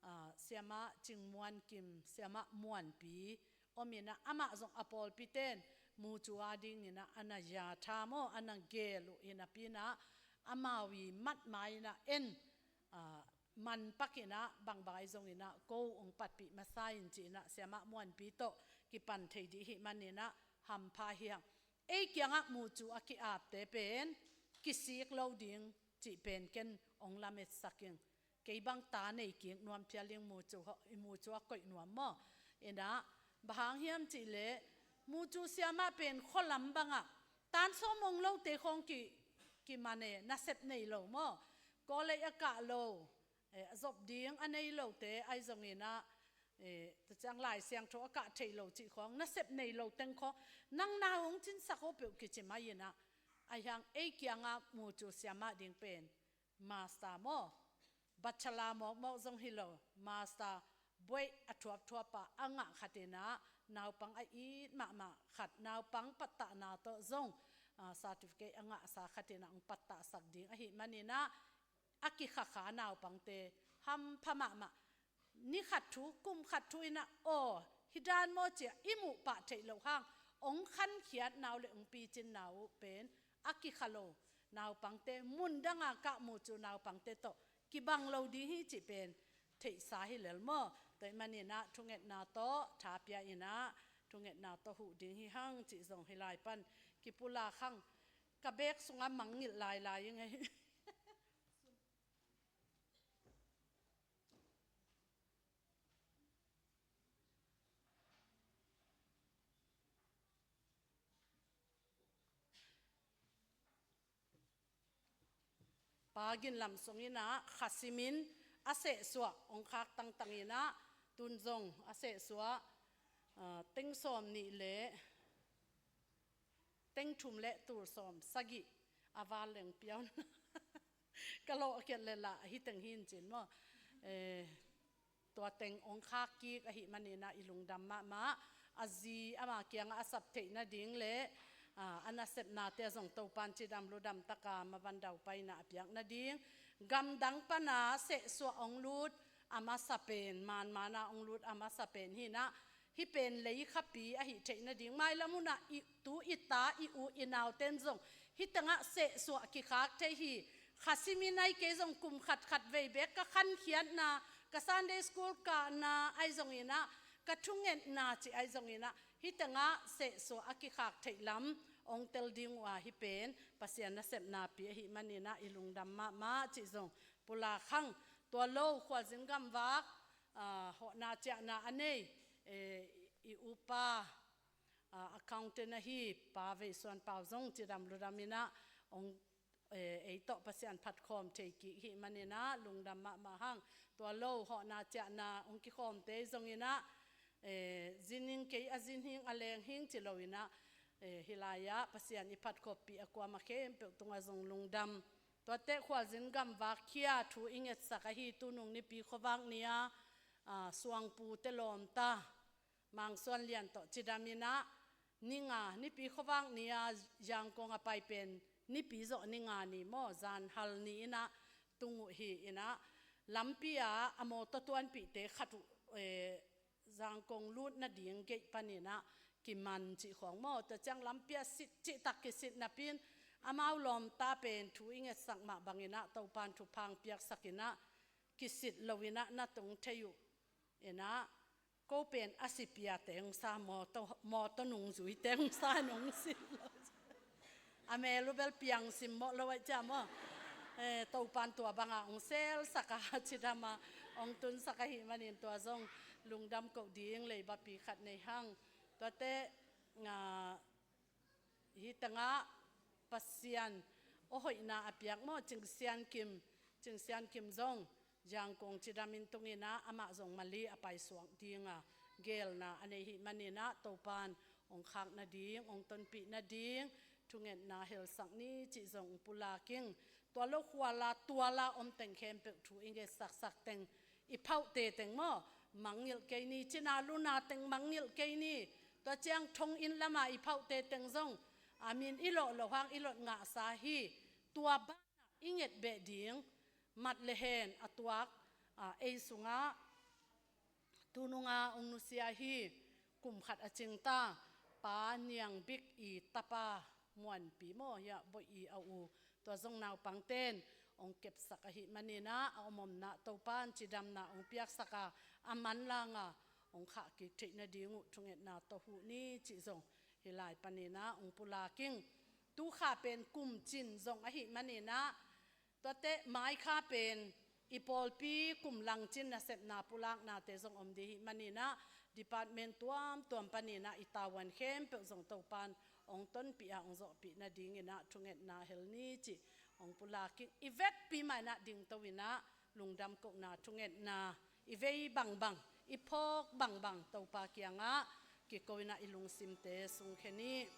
ah, Siamah Cing Muan Kim, Siamah Muanpi om inah amah zong a pawlpiten Mucu a dinginah a na yatha maw, a na gel uh hi napinah amau i matma inah en, ah, manpakinah bangbang ahi zonginah ko hong patpih masa in ci-inah Siamah Muanpi tawh kipan thei dih hih maninah hampha hi hang. Ei kiangah Mucu a ki-apte pen kisik lo ding cih pen ken hong lametsak ing. Kei bang ta nei kik nuam phial ing, Mucu, i Mucu a koih nuam maw? Inah bang hang hiam cihleh Mucu siamah pen khualam bangah tan sawm ong lote khawng ki, kiman e, nasep nei lo maw? Kawlei a kah lo, eh, a zop ding a nei lote ahi zonginah, eh, tua ciang Lai Siangtho a kah thei lo cih khawng, nasep nei lo teng khawng nang na hong cinsak aw peuh kici mai inah. Ahi hang ei kiangah Mucu siamah ding pen master maw, bachelor mawkmawk zong hi lo, master buaih a thuapthuap ah a ngah khatinah naupang a it mahmah khat, naupang pattahna tawh zong, ah, certificate a ngahsa khatinah hong pattahsak ding ahi maninah a kikhakha naupangte hampha mahmah. Ni khat thu, kum khat thu inah aw, hi dan maw cia i muh pah theih loh hang hong khankhiatna uh le hong picinnna uh pen a kikha lo naupangte, mundanga kah Mucu naupangte tawh kibang lo ding hi cih pen theihsa hi lel maw? Tua hih maninah thungetna tawh thapia inah thungetna tawh huh ding hi hang cih zong hih lai pan kipulak hang. Ka bek sungah mangngilh lailai ing ei. Pa Gin Lam Sung inah khasimin a sehsuah hong khak tangtang inah tun zong a sehsuah, ah, teng sawm nih le teng thum le tul sawm sagih a val leng piaun ka lawh a kiat le lah hih teng hi in cin maw? Eh, tua teng hong khak kik ahih maninah i lungdam mahmah. A zi ama kiangah a sap theih nading le, ah, a nasepnate a zong Topan cidam ludam taka maban daupaina a piak nading, gamdang pana sehsuah hong lut a masa pen, manmana hong lut a masa pen hinah, hih pen leikhapi ahih theih nading, mailam hunah i tu i ta i u i nauten zong hih tengah sehsuah kikhak thei hi. Khasimin ahi kei zong kum khatkhat vei bek ka khankhiatna, ka Sunday school kahna ahi zonginah, ka thungetna cih ahi zonginah hih tengah sehsuah a kikhak theih lam hong tel ding uh a, hih pen Pasian nasepnapi ahih maninah i lungdam mahmah cih zong pulak hang. Tua lo khualzin gamvak, ah, hawhna ciahna a nei, eh, i upa, ah, accountant ahi Pa Veisuan Pau zong cidam ludam inah hong, eh, ei tawh Pasian phatkhawm thei kik hih maninah lungdam mahmah hang. Tua lo hawhna ciahna hong kikhawmte zonginah, eh, zin ing kei a zin hing a leng hing ci loinah, eh, hih lai-ah Pasian i phatkhawmpi a kuamah khempeuh tungah zong lungdam. Tuate khualzin gamvak khia thu i ngetsak ahi tunung Nipi khuavak ni-a, ah, suangpute lawmta Mangsuan Lian tawh cidam inah ni nga, Nipi khuavak ni-a Yangon a pai pen Nipi zawh ni nga ni maw, zanhal ni inah tung uh hi inah, lampi-ah a mawtaw tuanpihte khat uh, eh, Zangkong lut nading gate paninah kiman cih khawng maw? Tua ciang lampi-ah sit cihtak kisit napi-in amau lawmta pen thu i ngetsak mah banginah Topan thupha hong piaksak inah kisit loinah na tung thei uh inah, ko pen a sipiate hong sa, mawtaw, mawtaw nungzuite hong sa in hong sit lo. A mel uh bel piang simmawh lo aih ciah maw? Eh, Topan tua banga hong selsak a, cidama hong tunsak ahih manin tua zong lungdam koh ding leibapi khat nei hang. Tuate, ah, hih tangah Pasian aw hoihna a piak maw, Cing Sian Kim, Cing Sian Kim zong Yangon cidamin tunginah amah zong Mali a paisuak dinga gelna a nei hih maninah Topan hong khak nading, hong tonpih nading thungetna helsak ni cih zong pulak ing. Tua lo khuala tuala om teng khempeuh thu i ngetsaksak teng, i phauhte teng maw, mangngilh kei ni, cina luna teng mangngilh kei ni. Tua ciang thong inn lama i phauhte teng zong a min i lawh loh hang i lot ngahsa hi. Tua banah i nget beh ding mat le hen a tuak, a, ei sungah tununga hong nusia hi. Kum khat a cingta Pa Niang Bik i tapa Muanpi maw, hiah Boih i a u, tua zong naupangten hong kepsak ahih maninah a omomna Topan cidamna hong piaksak a, a manlanga hong khah kik theih nading uh thungetna tawh huh ni cih zong hih lai paninah hong pulak ing. Tu kha pen kum cin zong ahih maninah, tuate mai kha pen i pawlpi kum langcin nasepna pulaknate zong om dih hih maninah department tuamtuam paninah i tavuan khempeuh zong Topan hong tonpih a hong zawhpih nadinginah thungetna hel ni cih hong pulak ing. I vekpi mah inah dingto inah lungdam kohna thungetna i vei bangbang, i phawk bangbang Topa kiangah kiko inah i lungsimte sungkhia ni.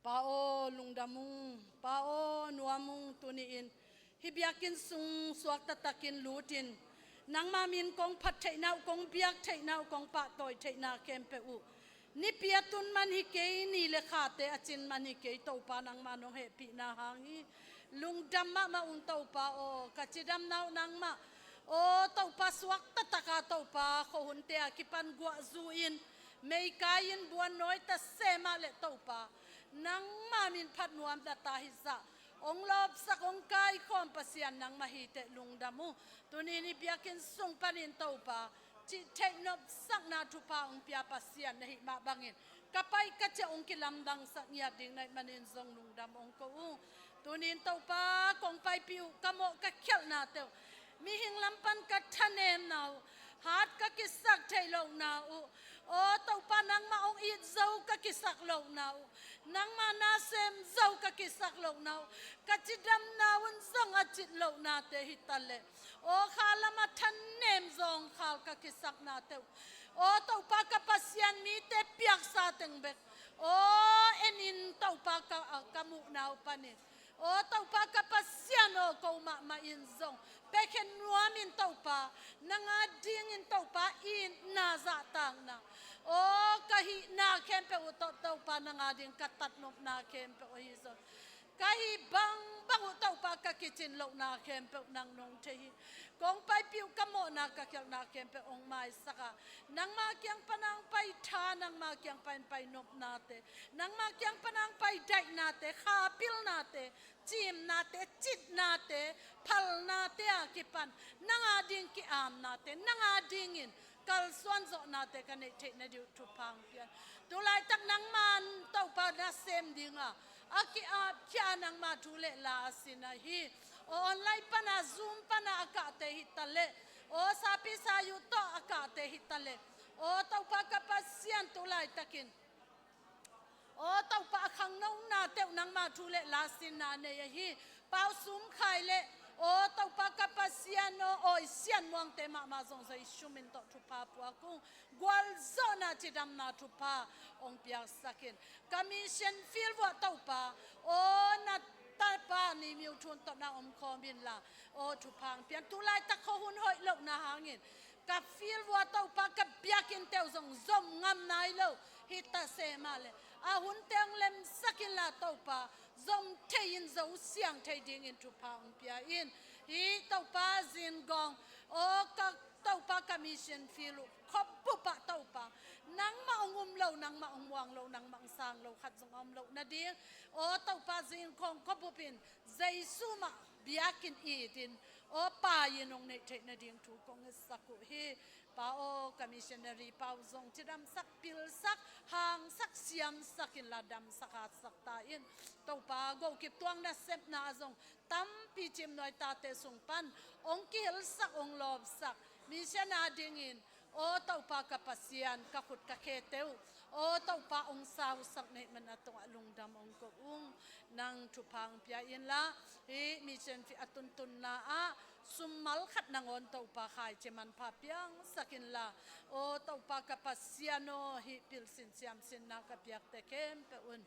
Pa aw, lungdam ung, Pa aw, nuam ung. Tuni-in hih biakinn sung suak taktakin lutin, nangma min kong phat theihna uh, kong biak theihna uh, kong pahtawi theihna khempeuh uh, nipi a tun man hi kei, ni le khate a cin man hi kei, Topa nangma nong hehpihna hang hi. Lungdam mahmah ung Topa aw, ka cidamna uh nangmah aw, Topa suak taktaka Topa khuahunte a kipan guahzu in, meikai in buannawi ta semah le Topa nangma min phat nuam data hizah hong lawpsak hong kaikhawm Pasian nangmah hiteh lungdam uh. Tuni-in hih biakinn sung panin Topa cih theih nopsakna thupha hong pia Pasian na hih mah bangin ka pai ka ciah hong kilamdangsak ngiat ding na hih manin zong lungdam hong ko ung. Tuni-in Topa kong paipih uh, ka mawh ka khialhnate uh, mihing lam pan ka thanemna uh, hat ka kisak theih lohna uh, aw Topa nangmah hong it zo ka kisak lohna uh, nangmah na sem zo ka kisak lohna uh, ka cidamna un zong a cit lohnate hi taleh, aw kha lam a thanem zawngkhal ka kisaknate uh, aw Topa ka Pasian mite piaksa teng bek aw en in Topa ka, ka muhna uh panin, aw Topa ka Pasian aw, ko mahmah in zong pekhen nuam in Topa, nang a dingin Topa itna zahtakna, aw ka hihna khempeuh uh tawh Topa nang a ding ka tatnopna khempeuh ahi zong, ka hih bangbang uh Topa ka kicin lohna khempeuh nang nong thei hi. Kong paipih uh, ka mawhna ka khialhna khempeuh hong maisak a, nangma kiang pan hong pai tha, nangma kiang pan pai nopnate, nangma kiang pan hong pai daihnate, kha pilnate, cimnate, citnate, phalnate a kipan nang a ding ki-amnate, nang a dingin kalsuan zawhnate ka neih theih nading uh thupha hong pia in. Tu laitak nangman Topa na sem dinga a ki-apkhia nangma thu le la a sin ahi. Aw online pana, Zoom pana a kahte hi taleh, aw sapi sayuh tawh a kahte hi taleh, aw Topa ka Pasian tu laitakin, aw Topa a khangnonate uh nangma thu le la sinna nei ahi. Pau Sum Khai le Aw Topa ka Pasian aw, awi sianmuangte mahmah zong Jesu min tawh thupha puak ung. Gualzawhna cidamna thupha hong piaksak in. Ka mission field vuah Topa, aw na tapa Ni Myo Htun tawh na omkhawm inla, aw thupha hong pia in. Tulaitak khuahun hoih lohna hangin ka field vuah Topa ka biakinnte uh zong zom ngam nai lo hi ta se mah leh, a hunte hong lemsak inla Topa, zom thei-in zo siang thei dingin thupha hong pia in. Hih Topa Zingawng, aw ka Topa ka mission field uh khuabup ah Topa, nangmah hong um lo, nangmah hong muang lo, nangmah hong sang lo khat zong a om loh nading, aw Topa Zingawng khuabup in Jesu mah biakinn itin, aw pai-in hong neih theih nading thu kong ngetsak uh hi. Pa aw, ka missionary pa uh zong cidamsak, pilsak, hangsak, siamsak inla damsak, hatsak ta in. Topa, gokip tuang nasepna ah zong tampi Cimnuai tate sung pan hong kihilsak, hong lawpsak, mission a dingin, aw Topa ka Pasian, ka khut ka khete uh, aw Topa hong sausak na hih manin a tungah lungdam hong ko ung. Nang thupha hong pia inla, hih mission field a tuntunna ah summal khat nangawn Topa khaici manpha piangsak inla, aw Topa ka Pasian aw, hih pilsin siamsinna ka piakte khempeuh un,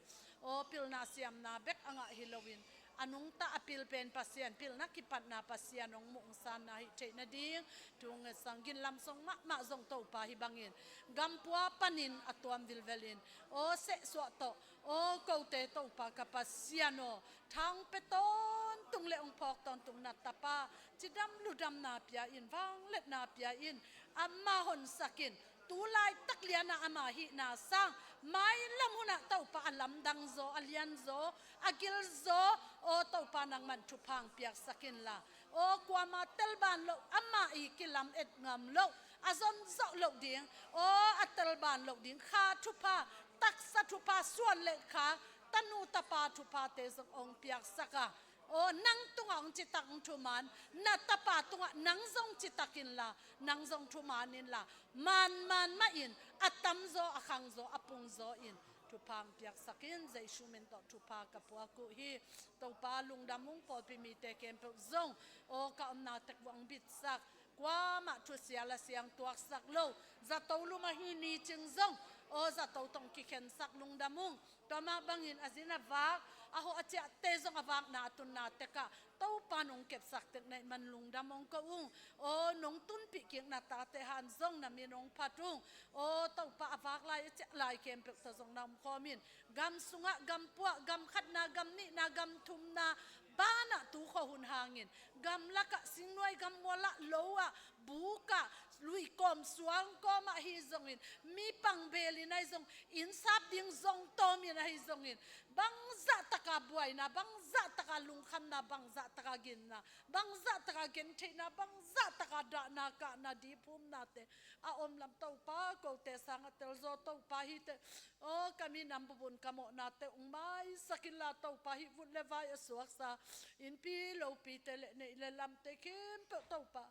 aw pilna siamna bek a ngah hi loin, a nungta a pil pen Pasian pilna kipatna, Pasian hong muh hong sanna hih theih nading thu ngetsak ing. Ginlam song mahmah zong Topa hih bangin gampua panin a tuam vilvelin, aw sehsuah tawh, aw kote Topa ka Pasian aw, tha hong pia tawntung le hong phawk tawntung na tapa cidam ludamna pia in, vangliatna pia in, amah honsak in. Tulaitak lianah ama hihna sang, mailam hunah Topa a lamdang zaw, a lian zaw, a gil zaw, aw Topa nangman thupha hong piaksak inla, aw kuama telban loh, amah i kilam et ngam loh, a zon zawh loh ding, aw a telban loh ding kha thupha, taksa thupha, suan le kha, tanu tapa thuphate zong hong piaksak a, aw nang tungah hong citak hong thuman, na tapa tungah nang zong citak inla, nang zong thuman inla, manman mahin a tamzaw, a khangzaw, a pungzaw in thupha hong piaksak in. Jesu min tawh thupha ka puak uh hi. Topa lungdam ung, pawlpi mite khempeuh zong, aw ka omna tek vuah hong bitsak, kuamah thusia lasiang tuaksak lo, zato lum ahi ni cing zong, aw zato tawh hong kikhensak, lungdam ung. Tua mah bangin a zin a vak, a hawh a ciahte zong a vakna a tunna tekah Topa nong kepsak tek na hih man lungdam hong ko ung. Aw nong tunpih kik na tate han zong na min hong phat ung. Aw Topa a vak lai a ciah lai khempeuh tawh zong na omkhawm in. Gam sungah, gam puah, gam khatna, gam nihna, gam thumna banah tu khuahun hangin, gam lakah, singnuai gammual ah, lo ah, buk ah, luih kawm suang kawm ah ahi zongin, mi pang belin ahi zong, inn sap ding zong tawmin ahi zongin, bangzah taka buaina, bangzah taka lungkhamna, bangzah taka ginna, bangzah taka gentheihna, bangzah taka dahna, kahna, diphumnate a om lam Topa, kote sang a telzaw Topa hite, aw ka minam bubun ka mawhnate hong maisak inla Topa, hih vut le vai a suaksa innpi lopite le neih le lamte khempeuh Topa,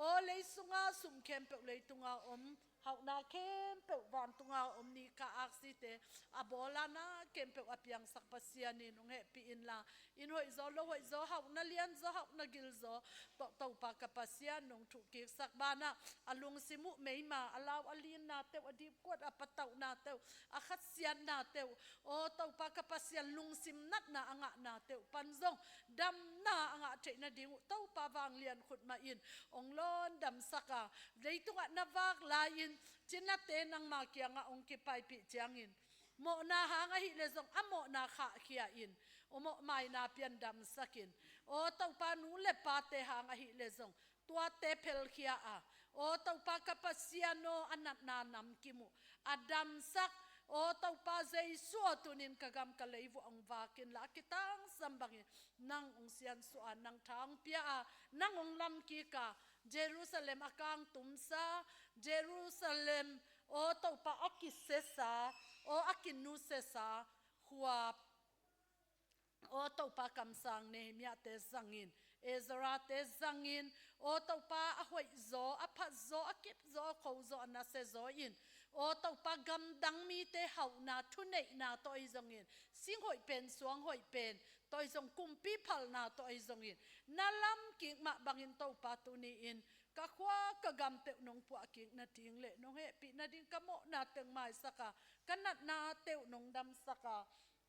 aw lei sunga sum khempeuh, leitunga om hauhna khempeuh, vantunga om ni kha aksite, a bawl a na khempeuh a piangsak Pasian in hong hehpih inla, inn hoihzaw, lo hoihzaw, hauhna lianzaw, hauhna gilzaw tawh Topa ka Pasian nong thuhkiksak banah a lungsim uh meima, a lau a linnate uh, a dipkuat a patauhnate uh, a khatsiatnate uh, aw Topa ka Pasian lungsim natna a ngahnate uh pan zong damna a ngah theih nading uh Topa vanglian khut mah in hong lawndamsak a, leitungah na vak lai-in cinate nangma kiangah hong kipaipih ciangin, mawhna hang ahih leh zong, a mawhna khahkhia in, aw mawhmaina pian damsak in. Aw Topa, nu le pate hang ahih leh zong tuate phelkhia a, aw Topa ka Pasian aw, a natna namkim uh a damsak, aw Topa Jesu aw, tunin ka gam ka lei vuah hong vak inla, a kitangsam bangin nang hong siansuah a, nang tha hong pia a, nang hong lamkik a, Jerusalem a kangtumsa, Jerusalem aw Topa a kisesa, aw a kinusesa khua, aw Topa kamsang Nehemiah-te zangin, Ezra-te zangin, aw Topa a hoihzaw, a phatzaw, a kipzaw, a khozaw, a nasiazaw in, Aw Topa, gamdang mite hauhna, thuneihna tawh ahi zongin, sing hoih pen, suang hoih pen tawh ahi zong, kumpi phalna tawh ahi zongin, na lam kik mah bangin Topa, tuni-in ka khua ka gam peuh nong puah kik nading le nong hehpih nading, ka mawhna teng maisak a, ka natna teuh nong damsak a,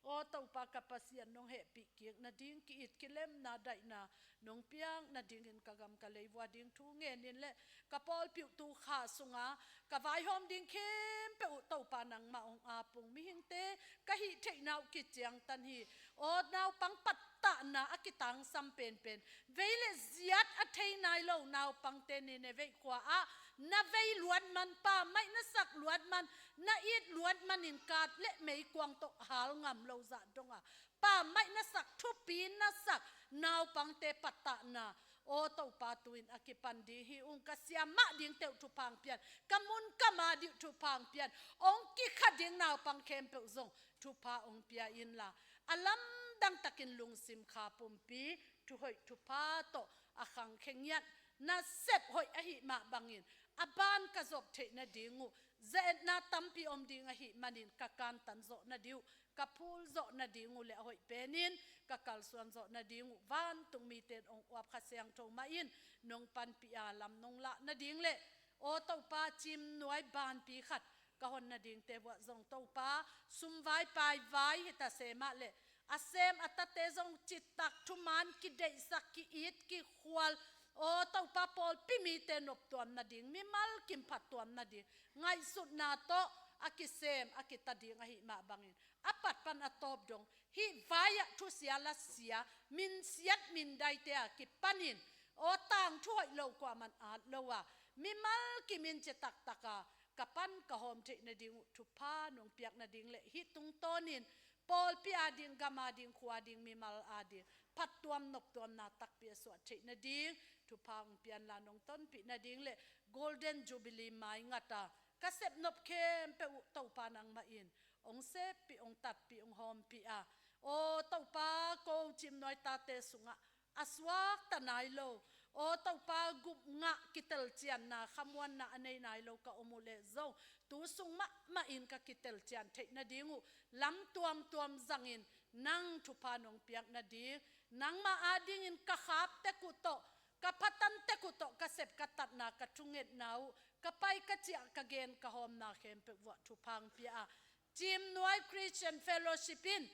aw Topa ka Pasian, nong hehpih kik nading, ki-it kilemna daihna nong piak nadingin ka gam ka lei vua ding thu ngenin le ka pawlpi uh tu kha sunga ka vaihawm ding khempeuh uh Topa nangmah hong apung. Mihingte ka hih theihna uh kiciangtan hi. Aw naupang pattahna a kitangsam penpen, vei le ziat a thei nai lo naupangte Nineveh khua ah na vei luat man, pammaih na sak luat man, na it luat manin kat le meikuang tawh hal ngam lo zah donga, pammaih na sak, thupi na sak naupangte pattahna, aw Topa, tu-in a kipan ding hi ung. Ka siam mah dingte uh thupha hong pia in, ka mun ka ma ding uh thupha hong pia in, hong kikha ding naupang khempeuh zong thupha hong pia inla, a lamdang takin lungsim kha pumpi, thuhoih thupha tawh a khangkhia ngiat, nasep hoih ahih mah bangin a ban ka zop theih nading uh, ze-etna tampi om ding ahih manin ka kantan zawh nading uh, ka phul zawh nading uh le a hoih penin ka kalsuan zawh nading uh vantung mite in hong uap Kha Siangtho mah in nong panpih a, lam nong lah nading le, aw Topa, cimnuai banpi khat ka hon nadingte vuah zong Topa, sumvai paivai hita se mah le a sem a tate zong citak thuman kideihsak, ki-it kikhual, aw Topa, pawlpi mite noptuam nading, mimal kim phattuam nading ngaihsutna tawh a kisem a kita ding ahih mah bangin, a pat pan a tawp dong hih vai-ah thusia lasia, minsiat mindaite a kipanin, aw tangthu hoih lo kuaman at lo a, mimal kimin citak taka ka pan ka hawm theih nading uh thupha nong piak nading le hih tungtawnin pawlpi ading, gam ading, khua ading, mimal ading phattuam noptuamna takpi a suah theih nading thupha hong pia inla, nong tonpih nading le Golden Jubilee mai ngata ka sepnop khempeuh uh Topa nangmah in hong seppih, hong tatpih, hong hawmpih a, aw Topa, ko cimnuai tate sungah a suakta nai lo, aw Topa, gupngah, kitelcianna, khamuanna a nei nai lo ka om uh leh zong, tu sung mahmah in ka kitelcian theih nading uh lam tuamtuam zangin nang thupha nong piak nading, nangmah adingin ka khap tek uh tawh, ka phatan tek uh tawh, ka sep ka tatna, ka thungetna uh, ka pai ka ciah, ka gen ka hawmna khempeuh vuah thupha hong pia a, Cimnuai Christian Fellowship in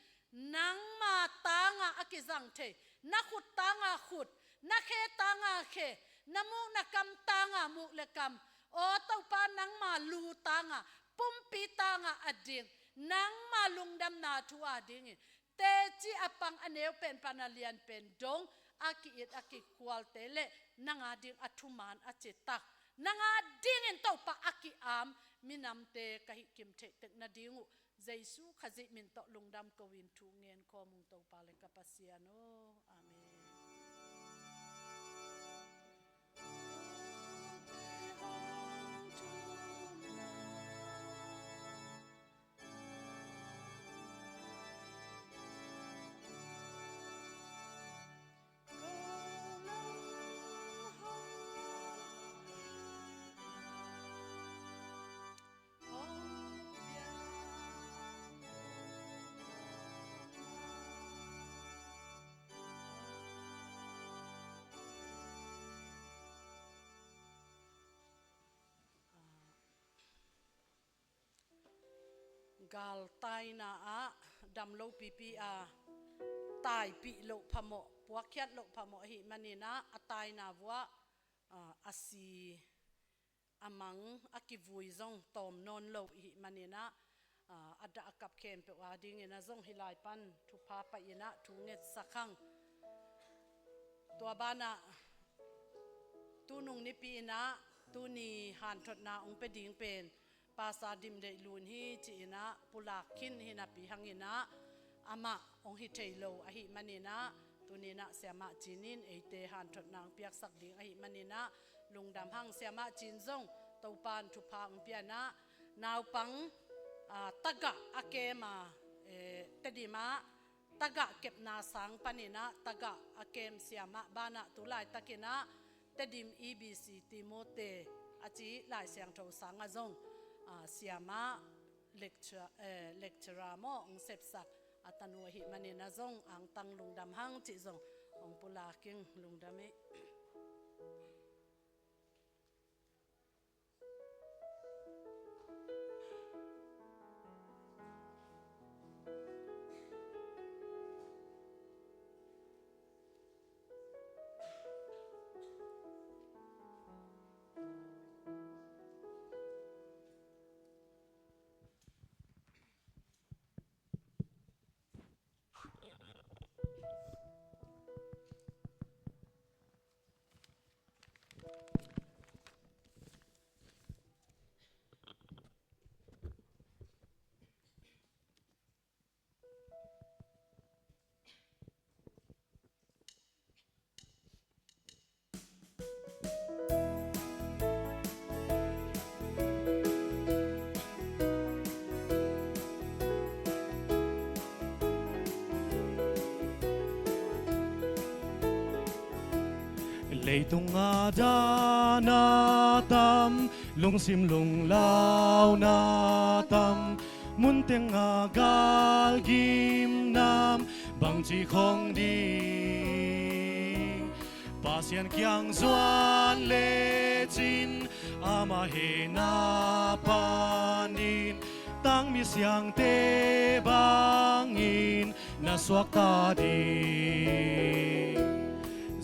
nangma tanga a kizang thei, na khut tanga khut, na khe tanga khe, na muk na kam tanga muk le kam, aw Topa, nangma lu tanga, pumpi tanga a ding, nangma lungdamna thu adingin teci a pang, a neu pen pan a lian pen dong a ki-it a kikhualte le nang ading a thuman a citak, nang adingin Topa a ki-am minamte ka hih kim theih tek nading uh Jesu Khazih min tawh lungdam ko-in thu ngen khawm ung Topa le ka Pasian aw. Amen. Galtaina ah dam lopipi a taipih loh phamawh, puakkhiat loh phamawh ahih manin ah, a taina vuah, ah, a si, a mang, a kivui zong tawm nawn lo ihih manin ah, ah, a dah a kap khempeuh adingin ah zong hih lai pan thupha pai-in ah thu ngetsak hang. Tua banah tunung nipi in ah tuni hanthotna hong pia ding pen Pastor Dim Deih Lun hi ci-in ah pulak khin hi napi hangin ah amah hong hi thei lo ahih manin ah, tuni in ah Siamah Cin in eite hanthotna hong piaksak ding ahih manin ah lungdam hang. Siamah Cin zong Topa'n thupha hong pia in ah, naupang, ah, tagah a kem a, eh, Tedim ah tagah kepna sang panin ah tagah a kem siamah banah tu laitakin ah Tedim E B C Timote a ci Lai Siangtho sangah zong, a, siamah lecture, eh, lecturer maw, hong sepsak a tanu ahih manin a zong angtang lungdam hang cih zong hong pulak ing. Lungdam ei. Leitung a dahna tam, lungsim lunglauna tam, mun teng a galgim nam, bangci khong ding. Pasian kiang zuan lecin, ama hehna panin, tangmi siangte bangin na suakta ding.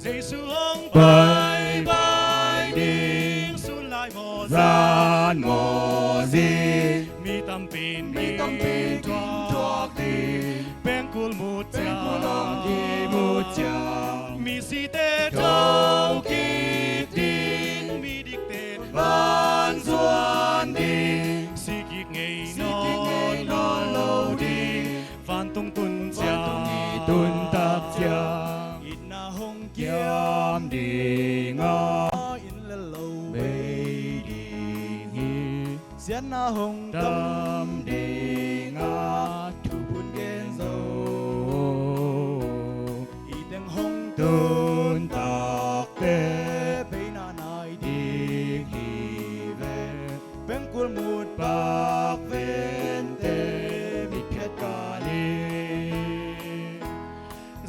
Jesu hong paipai ding, sun lai maw zan maw zi, mi tampi in, mi tampi in gingtuak ding, pengkul mut ciang, pengkul hong kimu ciang, misite thokik ding, midikte van zuan ding, sikik ngei, sikik ngei nawn lo ding. Vantung tun ciang, vantung i tun tak ciang, itna hong kiam ding a, inn le lo bei ding hi. Siatna hong tam ding a, thubun gen zo. I teng hong tun takte, beina nai ding hi ve. Pengkul mut pak vente, mitphiat kal in.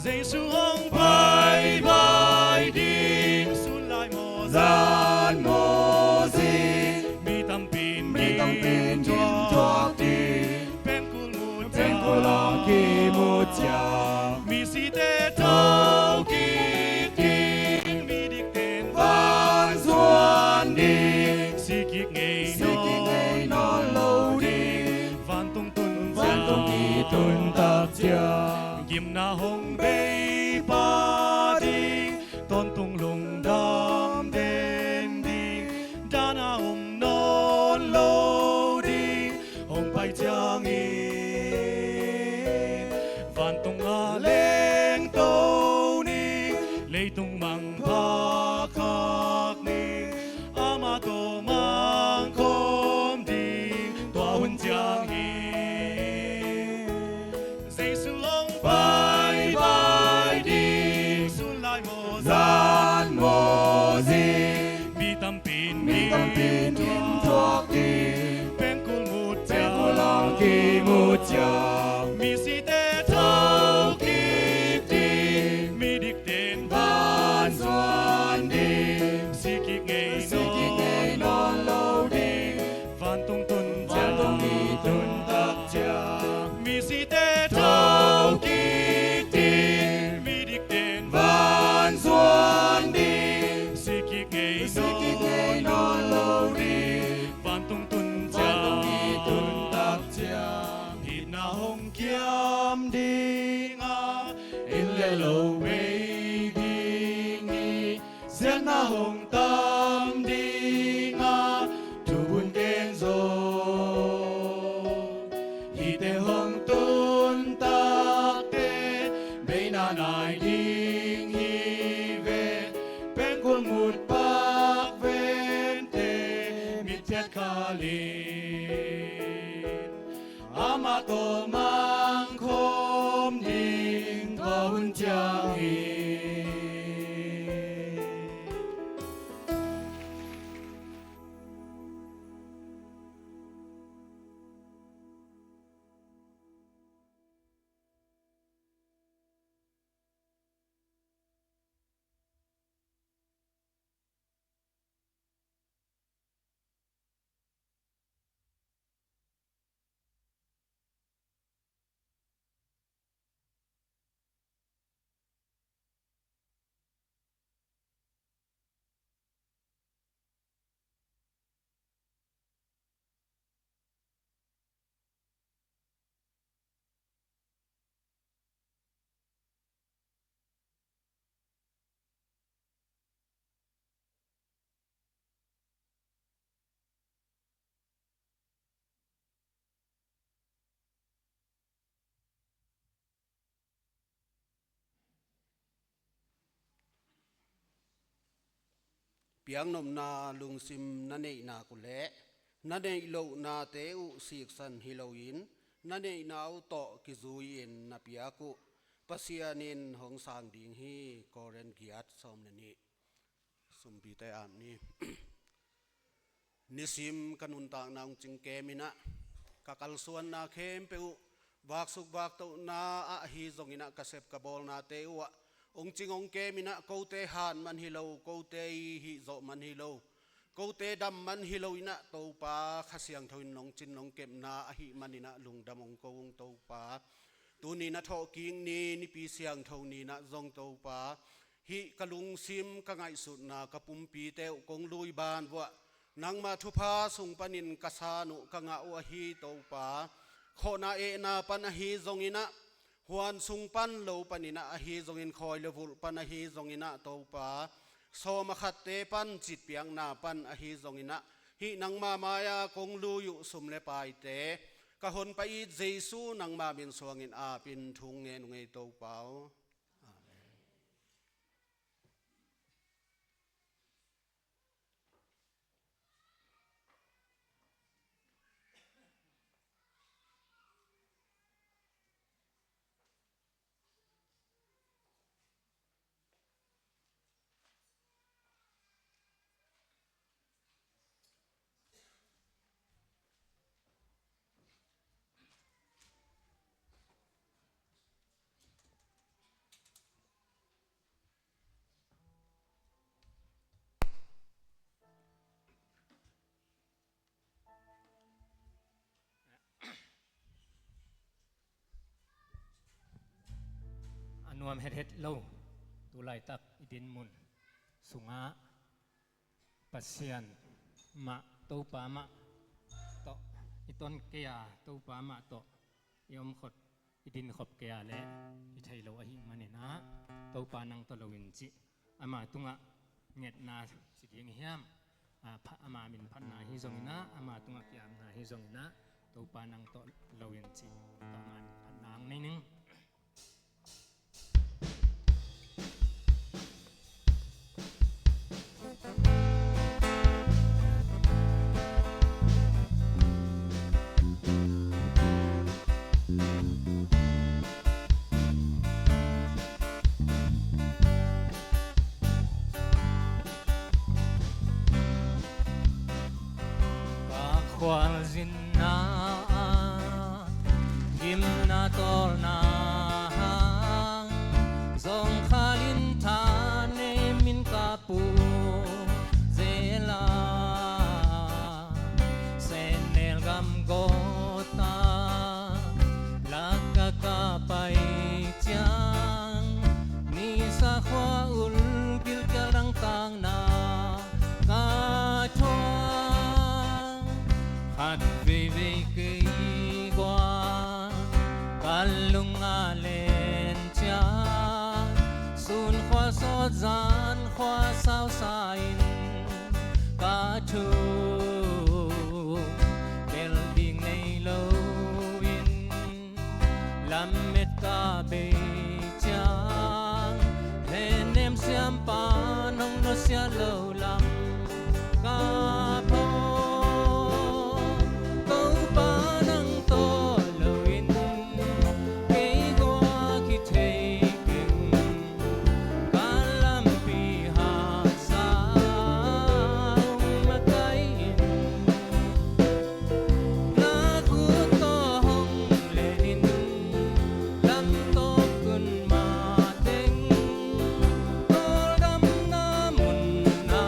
Jesu hong paipai ding, sun lai maw zan maw zi, mi tampi in, mi tampi in gingtuak ding, pengkul mut, pengkul hong kimu ciang, misite thokik ding, midikte in van zuan ding, sikik ngei, sikik ngei nawn lo ding. Vantung tun ciang, vantung i tun tak ciang, gimna hong bei pah ding, tawntung lungdam den ding, dahna om nawn lo ding. Hong pai ciangin vantung a lengto ning, leitung mang pha khak ning, amah tawh mang khawm ding tua hun ciang hi. Jesu hong paipai ding, sun lai maw zan maw zi, mi tampi in, mi tampi in gingtuak ding, pengkul mut ciang, pengkul hong kimu ciang, misite thokik ding, midikte in van zuan ding, sikik ngei, sikik ngei nawn lo ding. Vantung tun ciang, vantung i tun tak ciang, misite thokik ding, midikte in van zuan ding, sikik ngei, sikik ngei nawn lo ding. Vantung tun ciang, vantung i tun tak ciang, itna hong kiam ding a, inn le lo bei ding hi. Siatna hong tam ding a, thubun gen zo. Hihte hong tun takte, beina nai ding hi ve. Pengkul mut pak vente, mitphiat kal in, amah tawh mang khawm ding tua hun ciang hi. Piaknopna lungsim na neih nak uh leh na neih lohnate uh siksan hi loin na neihna uh tawh kizui-in na piak uh Pasian in hong sang ding hi. Korin giat sawm le nih. Sumpite ap ni. Nisim ka nuntakna hong cingkem inah ka kalsuanna khempeuh uh vaksuk vaktohna ah ahi zonginah ka sep ka bawlnate uhah hong cing hong kem inah kote han man hi lo, kote i hihzawh man hi lo, kote dam man hi lo inah Topa Kha Siangtho in nong cin nong kepna ahih maninah lungdam hong ko ung Topa. Tuni na thawhkik ni, Nipi Siangtho ninah zong Topa, hih ka lungsim ka ngaihsutna ka pumpite uh kong lui ban vuah nangma thupha sung panin ka san uh ka ngah uh ahi Topa. Khawhna ehna pan ahi zonginah, huan sung pan lo paninah ahi zongin, khawi le vulh pan ahi zonginah Topa, sawm a khatte pan citpiakna pan ahi zonginah hih nangma mai-a kong lui uh sum le paite ka honpa it Jesu nangma min suangin apin thu ngen uh ngei Topa aw. Amen. A nuam hethet lo tu laitak i dinmun sungah Pasian mah, Topa mah tawh i ton kei a, Topa mah tawh i omkhop, i dinkhop kei a leh i thei lo ahih maninah Topa nang tawh loin cih ama tungah ngetna ci ding hiam? A, pha-, ama min phatna hi zonginah, ama tungah ki-apna hi zonginah Topa nang tawh loin cih tawh ama min phatna ang nei ning. Ka khualzinna ah gimna tawlna hang zong khalin thanem in ka pu zela, Senel gam gawta laka ka pai ciang, nisa khua ul gilkial dangtakna ka thuak. Khat veivei kei guan ka lung a len ciang, sun khua sawt zan khua sausa in ka thu tel ding nei lo in, lamet ka bei ciang, hehnem siampa nong nusia lo lam ka pho. Topa nang tawh loin kei guak hi thei keng. Ka lampi hatsa hong makai in, na khut tawh hong len in, lam tawp kun mateng, kawldamna munna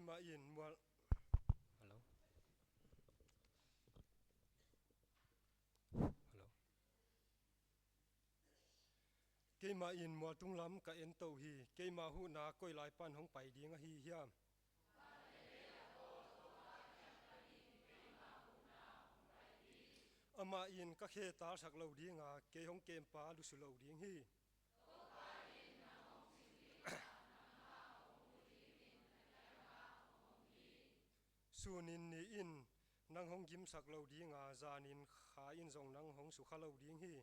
Keimah in mual, hello? Hello? Keimah in mualtung lam ka en to hi. Keimah huhna koi lai pan hong pai ding ahi hiam? Amah in ka khe talsak lo dinga, kei hong kempa lusu lo ding hi. Sunin ni in nang hong gimsak lo dinga, zanin kha in zong nang hong sukha lo ding hi.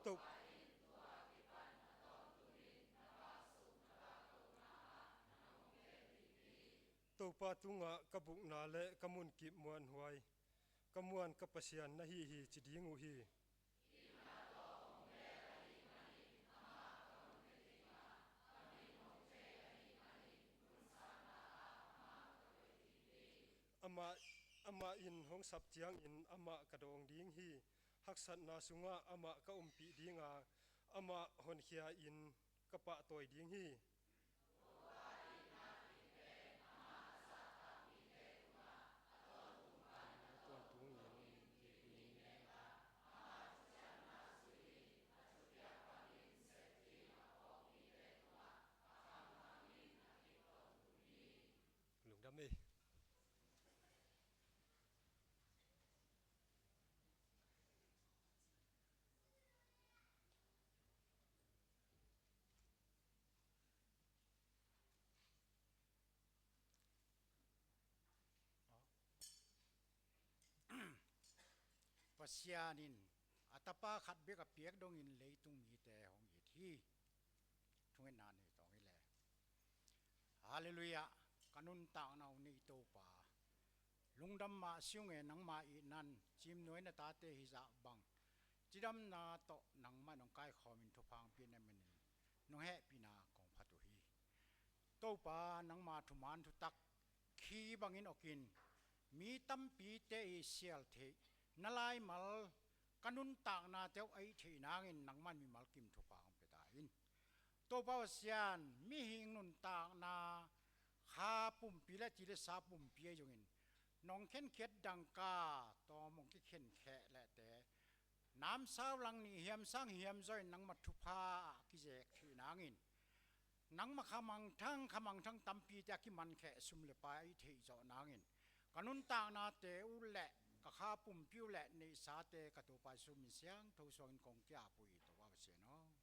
To-, Topa tungah ka bukna le ka munkip muanhuai, ka muan ka Pasian na hi hi ci ding uh hi. Amah, amah in hong sap ciangin amah ka dawng ding hi. Haksatna sungah amah ka ompih dinga, amah honkhia in ka pahtawi ding hi. Lungdam ei. Pasian in a Tapa khat bek a piak dongin leitung mite hong it hi. Thungetna nei tawng hi le. Halleluiah. Ka nuntakna uh nei Topa, lungdam mah si ung e, nangma itna in cimnuai na tate hizah bang cidamna tawh nangmah in hong kaikhawmin thupha hong piakna manin nong hehpihna kong phat uh hi. Topa, nangma thuman thutak khi bangin awkin mi tampite i sial theih na laimal ka nuntaknate uh a ih theih nangin nangman mimal kim thupha hong pia ta in. Topa Pasian, mihing nuntakna kha pumpi le ti le sa pumpi ahi zongin nong khenkhiat dangka tawm hong kikhenkheh lehte namsau lang nih hiam sang hiam zaw in nangma thupha a kizek theih nangin, nangma khamangthang khamangthang tampite a kimankheh sum le pai a ih theih zawh nangin ka nuntaknate uh le ka kha pumpi uh le neihsate ka Topa Jesu min siangtho suangin kong ki-ap uh hi, Topa Pasian aw. Amen.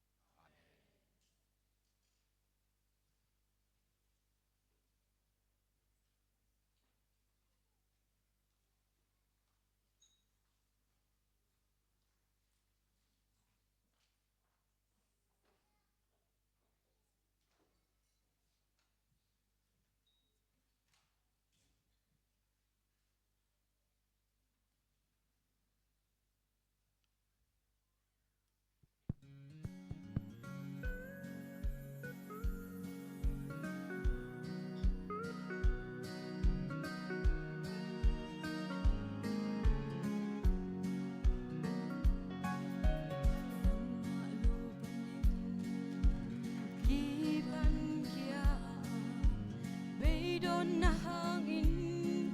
Beidonna hangin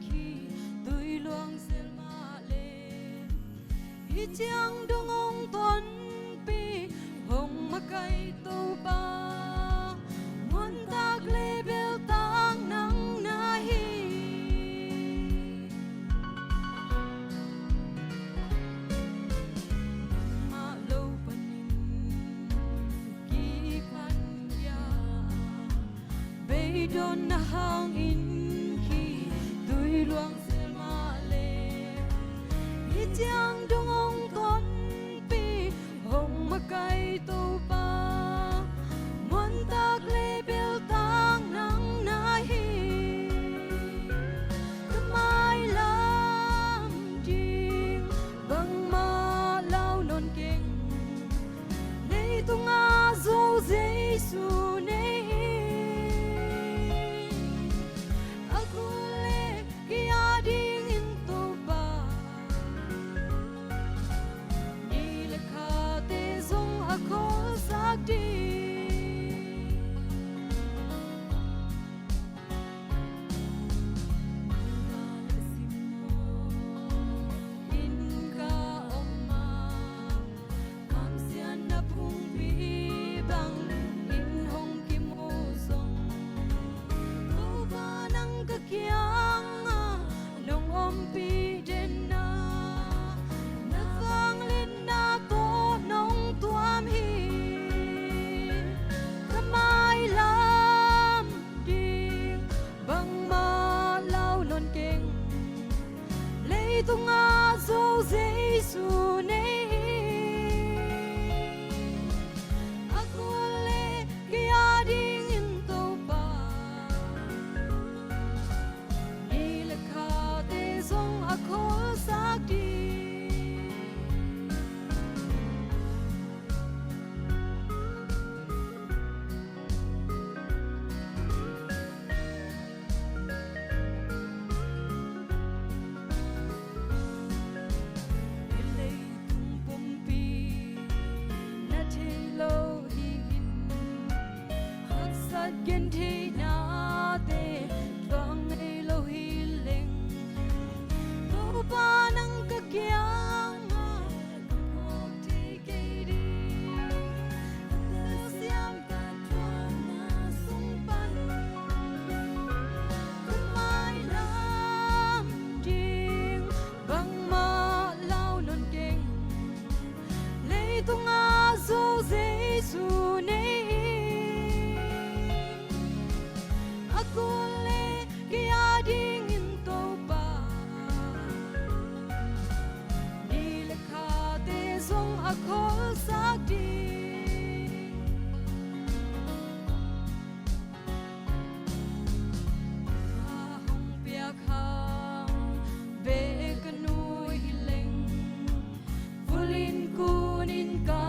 khi tui luang sel mah le, hih ciang dong hong tonpih hong makaih Topa, muantak le beltak nang na hi. Mah lo panin kiphan khia, beidonna hangin khi tui luang sel mah le, hih ciang dong hong tonpih hong makaih Topa, muantak le beltak nang na hi. Ka mailam ding bangmah lau nawn keng, leitung a zo Jesu nei in. kholsak ding. Ka hong piak hang bek ka nuih hi leng, vul in kun in ka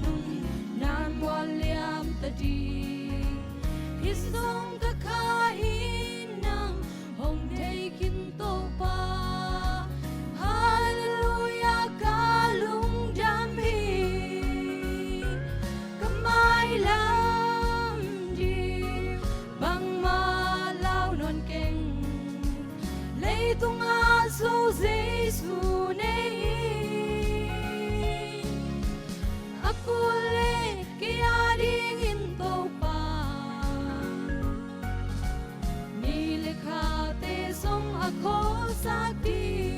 nunnan mual liam ta ding. Hih zong ka kha hi, nang hong thei khin Topa. Halleluiah, ka lungdam hi. Ka mailam ding bangmah lau nawn keng. Leitungah zong Jesu nei in, a kul le kei a dingin Topa, ni le khate zong a kholsak ding.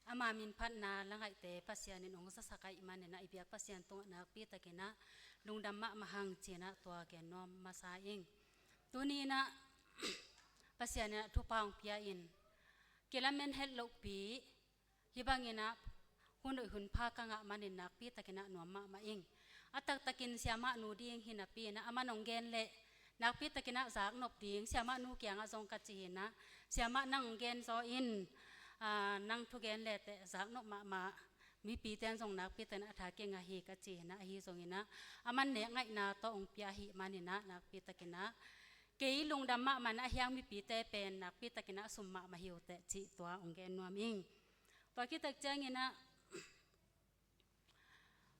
ama min phatna la ngaihte Pasian in hong zasak ahih manin ah i biak Pasian tungah nakpi takin ah lungdam mahmah hang ci-in ah tua gen nuam masa ing. Tuni-in ah Pasian in ah thupha hong pia in kilamen het lohpi, hih bangin ah hun hoih hun pha ka ngah manin nakpi takin ah nuam mahmah ing. A taktakin siamah nu ding hi napi-in ah aman hong gen leh nakpi takin ah zaknop ding siamah nu kiangah zong ka ci hi-in ah, siamah nang hong gen zaw in, ah, nang thugen le teh zaknop mahmah, mipite in zong nakpi takin ah a tha kingah hi ka ci hi-in ah, ahi zongin ah aman nek ngaihna tawh hong pia ahih manin ah nakpi takin ah kei lungdam mahmah in ah a hiang mipite pen nakpi takin ah sum mahmah hi uh teh cih tua hong gen nuam ing. Tua khit tak ciangin ah,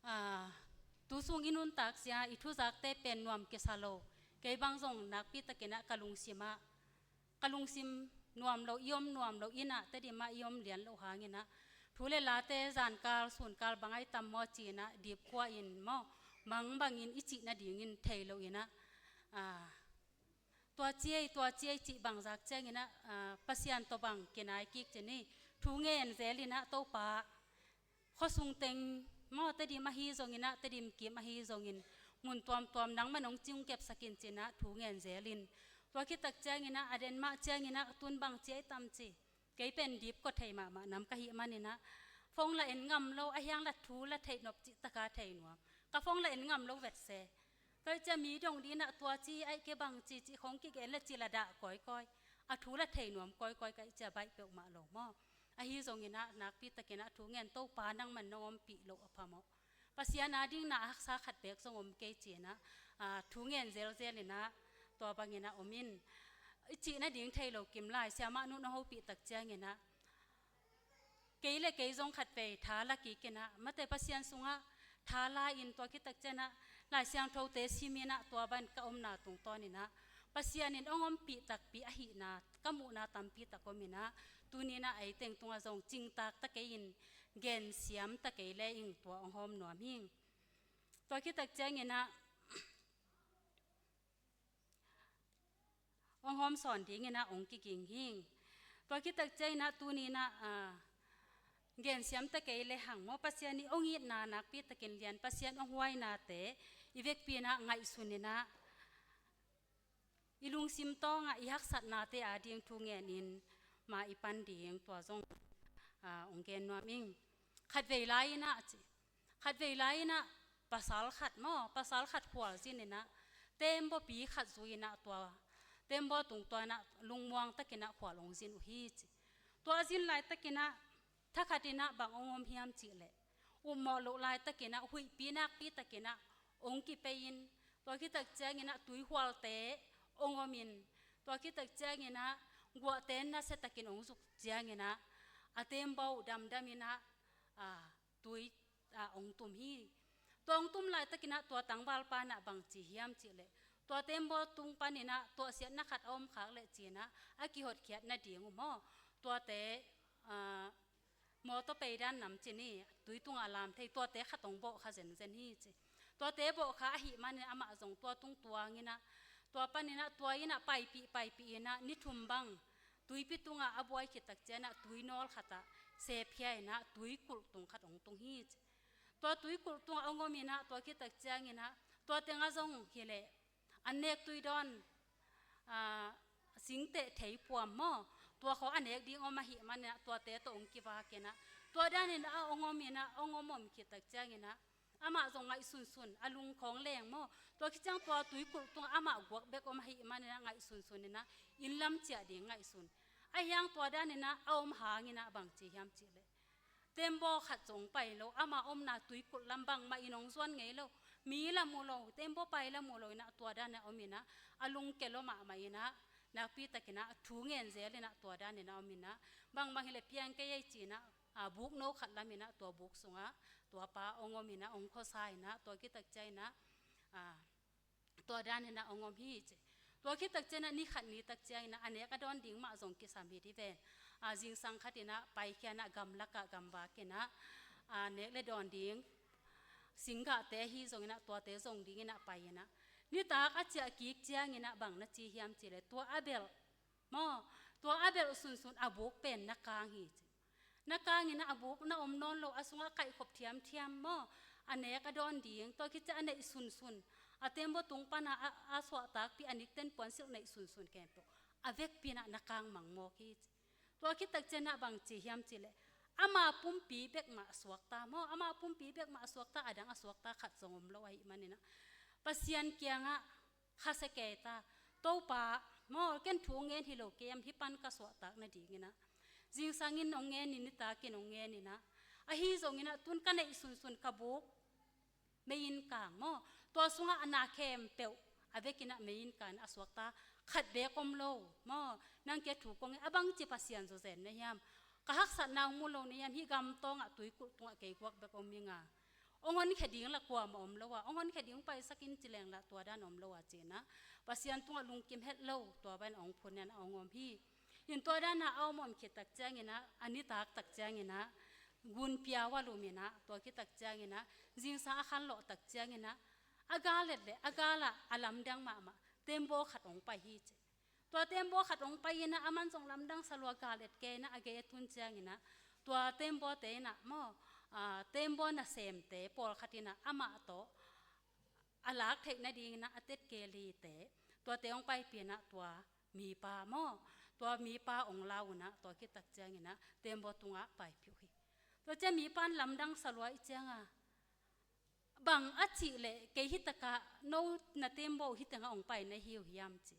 ah, tu sung i nuntak sia i thuzakte pen nuam kisa lo. Kei bang zong nakpi takin ah ka lungsim ah, ka lungsim nuam lo, i om nuam lo, inn ah Tedim ah i om lian loh hangin ah thu le late zankal sunkal bang ai tam maw ci-in ah dipkua in maw, bang bangin i cih nadingin thei loin ah, ah, tua ciai, tua ciai cih bangzak ciangin ah, ah, Pasian tawh bang kinai kik ci ni. Thu ngen zelin ah Topa, khuasung teng maw, Tedim ahi zongin ah, Tedim kim ahi zongin, mun tuamtuam nangman hong cing kepsak in ci-in ah thu ngen zelin. Tua khit tak ciangin ah a den mah ciangin ah tun bang ci ai tam ci, kei pen dipkua thei mahmah nam ka hih manin ah phone la en ngam lo, a hiang la thu la theih nop cih taka thei nuam. Ka phone la en ngam lo vet se. Tua hi ciah mi dong dingin ah tua ci ai ke bang ci cih khong kigen le ci la dah kawikawi. A thu la thei nuam kawikawi ka hih ciah baih peuhmah lo maw. Ahi zongin ah nakpi takin ah thu ngen, Topa nangman nong ompih loh a phamawh. Pasian ading na a haksa khat beek zong om kei ci-in ah, ah, thu ngen zelzelin ah tua bangin ah om in. I cih nading thei lo kim lai, siamah nu in hong hopih tak ciangin ah kei le kei zong khatvei tha la kik in ah, mate Pasian sungah tha la in, tua khit tak ciangin ah Lai Siangthote simin ah tua bang ka omna tungtawnin ah Pasian in hong ompih takpi ahihna ka muhna tampi tak om in ah, tuni-in ah ei teng tungah zong cingtak ta kei in, gensiam ta kei le ing, tua hong hawm nuam hi ing. Tua khit tak ciangin ah hong hawm sawn dingin ah hong kiging hi ing. Tua khit tak ciangin ah tuni-in ah, ah, gensiam ta kei le hang maw, Pasian i hong itna nakpi takin lian, Pasian hong huainate i vekpi-in ah ngaihsunin ah, i lungsim tawngah i haksatnate ading thu ngenin ma i pan ding, tua zong, ah, hong gen nuam ing. Khatvei lai-in ah ci, khatvei lai-in ah pasal khat maw, pasal khat khualzin in ah, tembaw pi khat zui in ah tua tembaw tung tua in ah lungmuang takin ah khual hong zin uh hi ci. Tua a zin laitakin ah thakhatin ah bang hong om hiam cih leh, upmawh loh laitakin ah huihpi nakpi takin ah hong kipei in, tua khit tak ciangin ah tuikhualte hong om in, tua khit tak ciangin ah guahte nasia takin hong zuk ciangin ah a tembaw uh damdamin ah, ah, tui, ah, hong tum hi. Tua hong tum laitakin ah tua tangvalpa in ah bang ci hiam cih leh, tua tembaw tung panin ah tuahsiatna khat a om khak leh ci-in ah a kihotkhiat nading uh maw, tuate, ah, mawtaw peidan nam ci ni, tui tungah a lam thei, tuate khat hong bawhkha zenzen hi ci. Tuate bawhkha ahih manin amah zong tua tung tuangin ah, tua panin ah tua inn ah paipih paipih in ah ni thum bang tuipi tungah a buai khit tak ciangin ah tui nawl khatah sepkhia in ah tuikulh tung khat hong tung hi ci. Tua tuikulh tungah hong om in ah, tua khit tak ciangin ah tua tengah zong hi leh an nek tui dawn, ah, singteh thei puam maw, tua khawng a nek ding om ahih manin ah tuate tawh hong kivak in ah, tua danin ah hong om in ah, hong om om khit tak ciangin ah amah zong ngaihsunsun, a lung khawng leng maw, tua khit ciang tua tuikulh tungah amah guak bek om ahih manin ah ngaihsunsun in ah inn lam ciah ding ngaihsun. A hiang tua danin ah a om hangin ah bang ci hiam cih leh, tembaw khat zong pai lo, ama omna tuikulh lam bangmah in hong zuan ngei lo. Mi la mu lo, tembaw pai la mu lo in ah tua danin ah om in ah, a lungke lua mahmah in ah, nakpi takin ah thu ngen zelin ah tua danin ah om in ah, bangbang hi leh piang kei ei ci-in ah, ah, buk no khat lam in ah tua buk sungah tua pa hong om in ah, hong khuasa in ah, tua khit tak ciangin ah, ah, tua danin ah hong om hi ci. Tua khit tak ciangin ah ni khat ni tak ciangin ah a nek a dawn ding mah zong kisam hi dih ven. Ah, zingsang khatin ah paikhia in ah gamlakah gamvak in ah, ah, nek le dawn ding singgahte ahi zongin ah tuate zong dingin ah pai in ah, nitak a ciah kik ciangin ah bang na ci hiam cih leh, tua a belh maw, tua a belh sunsun a buk pen na kang hi ci. Na kangin a buk na om nawn lo, a sungah kaihkhop thiamthiam maw, a nek a dawn ding, tua khit ciang a neih sunsun, a tembaw tung pana a, a suahtakpih a nikten puansilh neih sunsun khempeuh a vekpi-in ah na kang mangmawk hi ci. Tua khit tak ciangin ah bang ci hiam cih leh, ama pumpi bek mah a suakta maw, ama pumpi bek mah a suakta, a dang a suakta khat zong om lo ahih manin ah, Pasian kiangah khasia kei ta. Topa maw, ken thu ngen hi lo kei hiam, hih pan ka suahtak nadingin ah? Zingsangin hong ngen in, nitakin hong ngen in ah, ahi zongin ah tun ka neih sunsun ka buk mei-inn kang maw, tua sungah a na khempeuh a vekin ah mei-inn kang a suakta khat bek om lo maw. Nang kia thu kong ngen, a bangci Pasian zawzen na hiam? Ka haksatna hong mu lo na hiam? Hih gam tawngah tuikulh tungah kei guak bek om ing a, hong honkhia ding lah kuamah om lo a, hong honkhia ding paisak in ci leng lah tua dan om lo a ci-in ah, Pasian tungah lungkim het lo, tua bangin hong phun in ah hong om hi. In tua dan a a om om khit tak ciangin ah, a nitak tak ciangin ah, gunpi ah va lum in ah, tua khit tak ciangin ah, zingsang a khanlawh tak ciangin ah, a gal et leh a gal ah a lamdang mahmah tembaw khat hong pai hi ci. Tua tembaw khat hong pai in ah, aman zong lamdang sa lua, gal et kei in ah, a gei a tun ciangin ah, tua tembawte in ah maw, a, tembaw nasemte pawlkhat in ah amah tawh a lak theih nadingin ah a tet kei lite, tuate hong paipih in ah tua mipa maw, tua mipa hong lau in ah, tua khit tak ciangin ah tembaw tungah paipih uh hi. Tua ciang mipa in lamdang sa lua ahih ciangin, bang a cih leh kei hih takah no na tembaw uh hih tengah hong pai na hi uh hiam ci.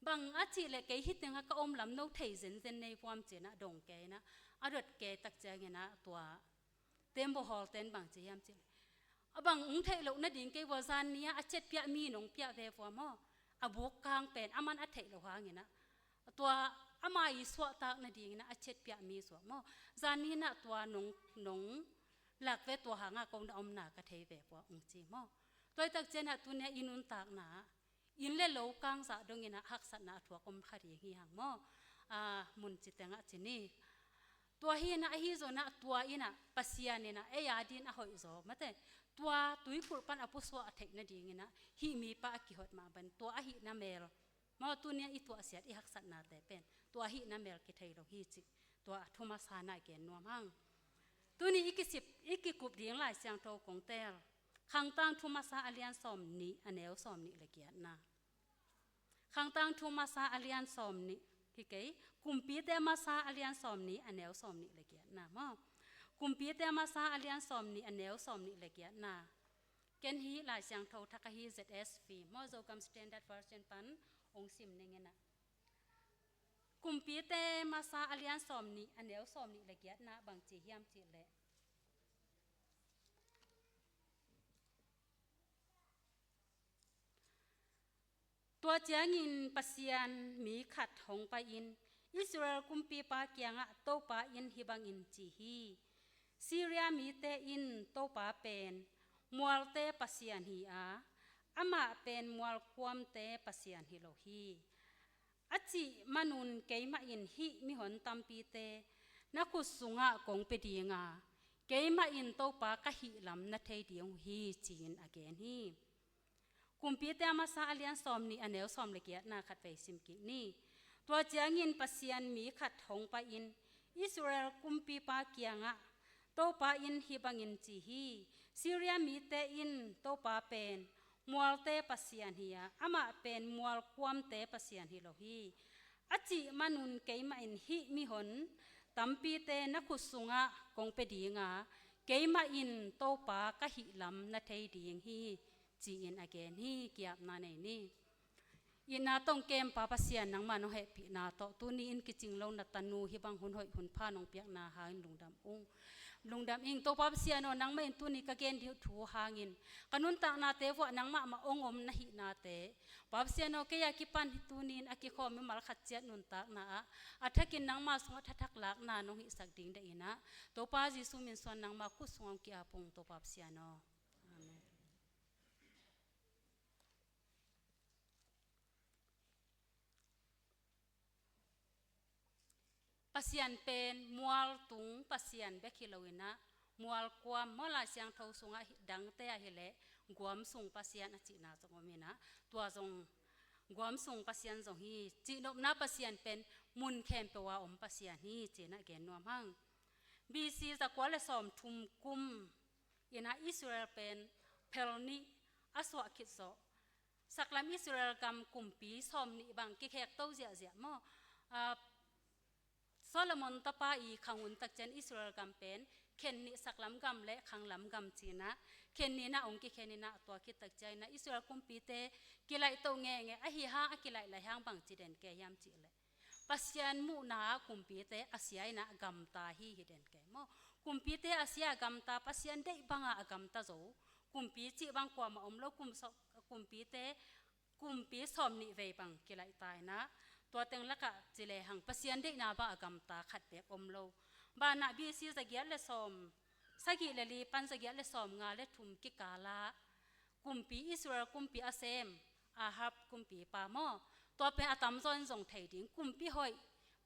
Bang a cih leh kei hih tengah ka om lam no thei zenzen nei vuam ci-in ah dong kei in ah, a dot kei tak ciangin ah tua tembaw hawlte in bang ci hiam cih leh, a bang hong theih loh nading kei vua, zan ni-ah a ciatpiah mi nong piah ve vua maw, a buk kang pen aman a theih loh hangin ah, tua ama i suahtak nadingin ah a ciatpiah mi suak maw, zan ni-in ah tua nong, nong lak ve, tua hangah ko na omna ka thei ve vua, hong ci maw. Tua hi tak ciangin ah tuni-ah i nuntakna ah inn le lo kang zah dongin ah haksatna a thuak om kha ding hi hang maw. A, mun ci tengah ci ni. Tua hi in ah, ahi zongin ah tua in ah Pasian in ah ei a dingin a hoih zaw mate, tua tuikulh pan a pusuah a theih nadingin ah hih mipa a kihot mah bangin tua ahihna mel maw, tuni-ah i tuahsiat i haksatnate pen tua ahihna mel kithei lo hi cih, tua thu masa-in ah gen nuam hang. Tuni i kisip, i kikup ding Lai Siangtho kong teel. Khangtang thu masa a lian sawmnih, a neu sawmnih le giatna. Khangtang thu masa a lian sawmnih, hi kei, Kumpite masa a lian sawmnih, a neu sawmnih le giatna maw. Kumpite masa a lian sawmnih, a neu sawmnih le giatna. Ken hih Lai Siangtho thak ahi Z S V maw, Zogam Standard Version pan hong sim ning in ah. Kumpite masa a lian sawmnih, a neu sawmnih le giatna bang ci hiam cih leh, tua ciangin Pasian mi khat hong pai-in Israel kumpipa kiangah Topa in hih bangin ci hi: Syria mite in Topa pen mualte Pasian hi a, amah pen mualkuamte Pasian hi lo hi. A cih manun keimah in hih mihon tampite na khut sungah kong pia ding a, keimah in Topa ka hih lam na thei ding uh hi, ci-in a gen hi. Kumpite masa a lian sawmnih, a neu sawm le giatna khatvei sim kik ni. Tua ciangin Pasian mi khat hong pai-in Israel kumpipa kiangah Topa in hih bangin ci hi: Syria mite in Topa pen mualte Pasian hi a, amah pen mualkuamte Pasian hi lo hi. A cih manun keimah in hih mihon tampite na khut sungah kong pia ding a, keimah in Topa ka hih lam na thei ding hi, ci-in a gen hi. Ki-apna nei ni. Itna tawh hong kem Pa Pasian, nangmah nong hehpihna tawh tuni in kicing lo na tanu hih bang hun hoih hun pha nong piakna hangin lungdam ung. Lungdam ing. Topa Pasian aw, nangmah in tuni ka gen ding thu hangin ka nuntaknate vuah nangmah mah hong om na hihnate, Pa Pasian aw, kei a kipan tuni in a kikhawm mimal khat ciat nuntakna ah a thakin nangmah sungah thathak lakna nong hihsak ding deih in ah, Topa Jesu min suang nangmah khut sungah hong ki-ap ung, Topa Pasian aw. Amen. Pasian pen mual tung Pasian bek hi lo in ah, mual kuam maw, Lai Siangtho sungah hi, dangte ah hi leh guam sung Pasian a cihna zong om in ah, tua zong guam sung Pasian zong hi. Cihnopna Pasian pen mun khempeuh ah om Pasian hi, ci-in ah gen nuam hang. B C zakua le sawmthum kum in ah Israel pen phel nih a suah khit zawh, saklam Israel gam kumpi sawmnih bang kikhek to ziahziah maw. Ah, Solomon tapa i khang hun tak ciang Israel gam pen khen nih, saklam gam le khanglam gam ci-in ah khen nih in ah hong kikhen in ah, tua khit tak ciangin ah Israel kumpite kilaih to ngeingei, ahi hang a kilaih laih hang bang ci den kei hiam cih leh, Pasian muhna ah kumpite a sia in ah gamta hi, hi den kei maw. Kumpite a sia a gamta, Pasian deih banga a gamta zo kumpi cih bang kuamah om lo, kum so-, kumpite kumpi sawmnih vei bang kilaih ta in ah, tua teng lakah ci lehang Pasian deihna bang a gamta khat beek om lo. Banah B C zagiat le sawm, sagih le li pan zagiat le sawmnga le thum kikal ah kumpi, Israel kumpi a sem Ahab kumpipa maw, tua pen a tamzaw in zong thei ding, kumpi hoih,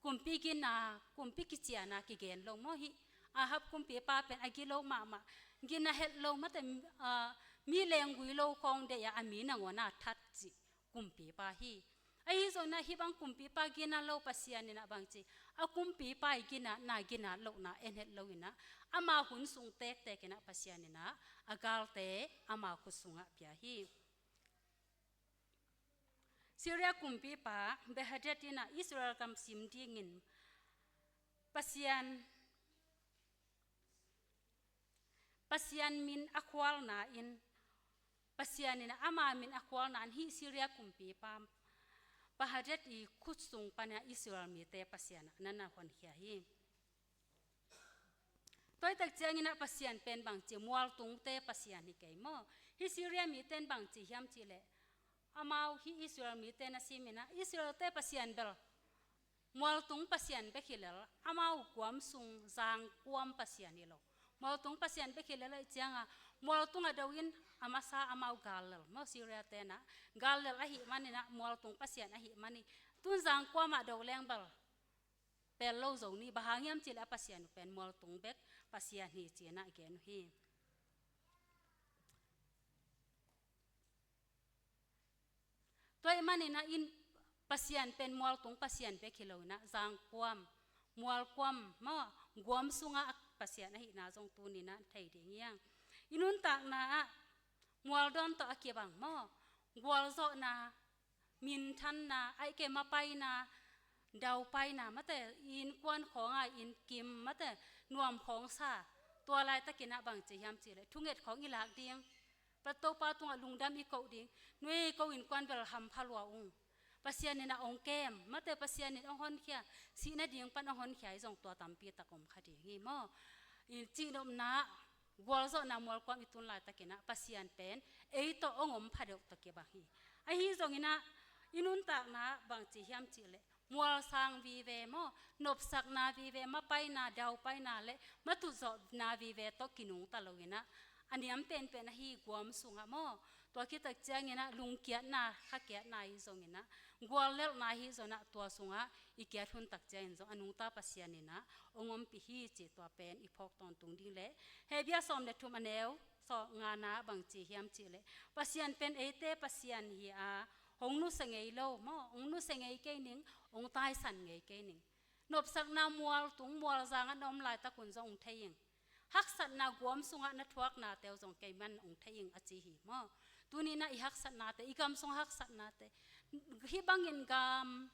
kumpi gina, kumpi kiciana kigen lo maw. Hih Ahab kumpipa pen a gilo mahmah, gina het lo, mate, ah, mi lenggui lo khawng deih a, a mi nangawn a that cih kumpipa hi. Ahi zongin ah hih bang kumpipa gina lo Pasian in ah bangci, a kumpipa i ginatna, ginat lohna en het lo in ah, ama hun sung tektek in ah Pasian in ah a galte ama khut sungah pia hi. Syria kumpipa Benhadad in ah Israel gam sim dingin Pasian, Pasian min a khualna in, Pasian in ah ama min a khualna in hih Syria kumpipa Benhadad i khut sung pan ah Israel mite Pasian ah na na honkhia hi. Tua hi tak ciangin ah Pasian pen bangci, mualtungte Pasian hi kei maw. Hih Syria mite in bangci hiam cih leh, amau hih Israel mite na sim in ah Israelte Pasian bel mualtung Pasian bek hi lel, amau guam sung zangkuam Pasian hi lo. Mualtung Pasian bek hi lel ahih ciangin ah mualtung a do in a masa amau gal lel maw. Syriate in ah gal lel ahih manin ah mualtung Pasian ahih manin, tun zangkuam ah do leng bel pel lo zo ni, bang hang hiam cih leh a Pasian uh pen mualtung bek Pasian hi ci-in ah gen uh hi. Tua ahih manin ah in Pasian pen mualtung Pasian bek hi lo in ah zangkuam, mualkuam maw, guam sungah a Pasian ahihna zong tuni-in ah thei ding hi hang. I nuntakna ah mual dawn tawh a kibang maw, gualzawhna, minthanna, ahih kei mapaina, daupaina, mate, innkuan khawng ah innkim, mate, nuam khawng sa, tua laitakin ah bangci hiam cih leh thunget khawng i lak ding, Topa tungah lungdam i koh ding, nuai ko innkuan bel hampha lua ung, Pasian in ah hong kem, mate, Pasian in hong honkhia, sihna ding pan hong honkhia hi zong tua tampi tak om kha ding hi maw. I cihnopna, gualzawhna, mualkuam i tun laitakin ah Pasian pen ei tawh hong om pha deuh tawh kibang hi. Ahi zongin ah i nuntakna ah bangci hiam cih leh mualsang vive maw, nopsakna vive, mapaina, daupaina le matutzawhna vive tawh kinungta lo in ah, a niam penpen ahi guam sungah maw, tua khit tak ciangin ah lungkiatna, khakiatna hi zongin ah, guallelhna hi zongin ah, tua sungah i kiat hun tak ciangin zong a nungta Pasian in ah hong ompih hi cih tua pen i phawk tawntung ding leh, Hebru sawm le thum a neu sawm ngana bangci hiam cih leh, Pasian pen eite Pasian hi a, hong nusia ngei lo maw, hong nusia ngei kei ning, hong taisan ngei kei ning. Nopsakna mualtung mualzang ah na om laitak un zong hong thei ing. Haksatna guam sungah na thuaknate uh zong keiman hong thei ing a ci hi maw. Tuni-in ah i haksatnate, i gam sung haksatnate, hih bangin gam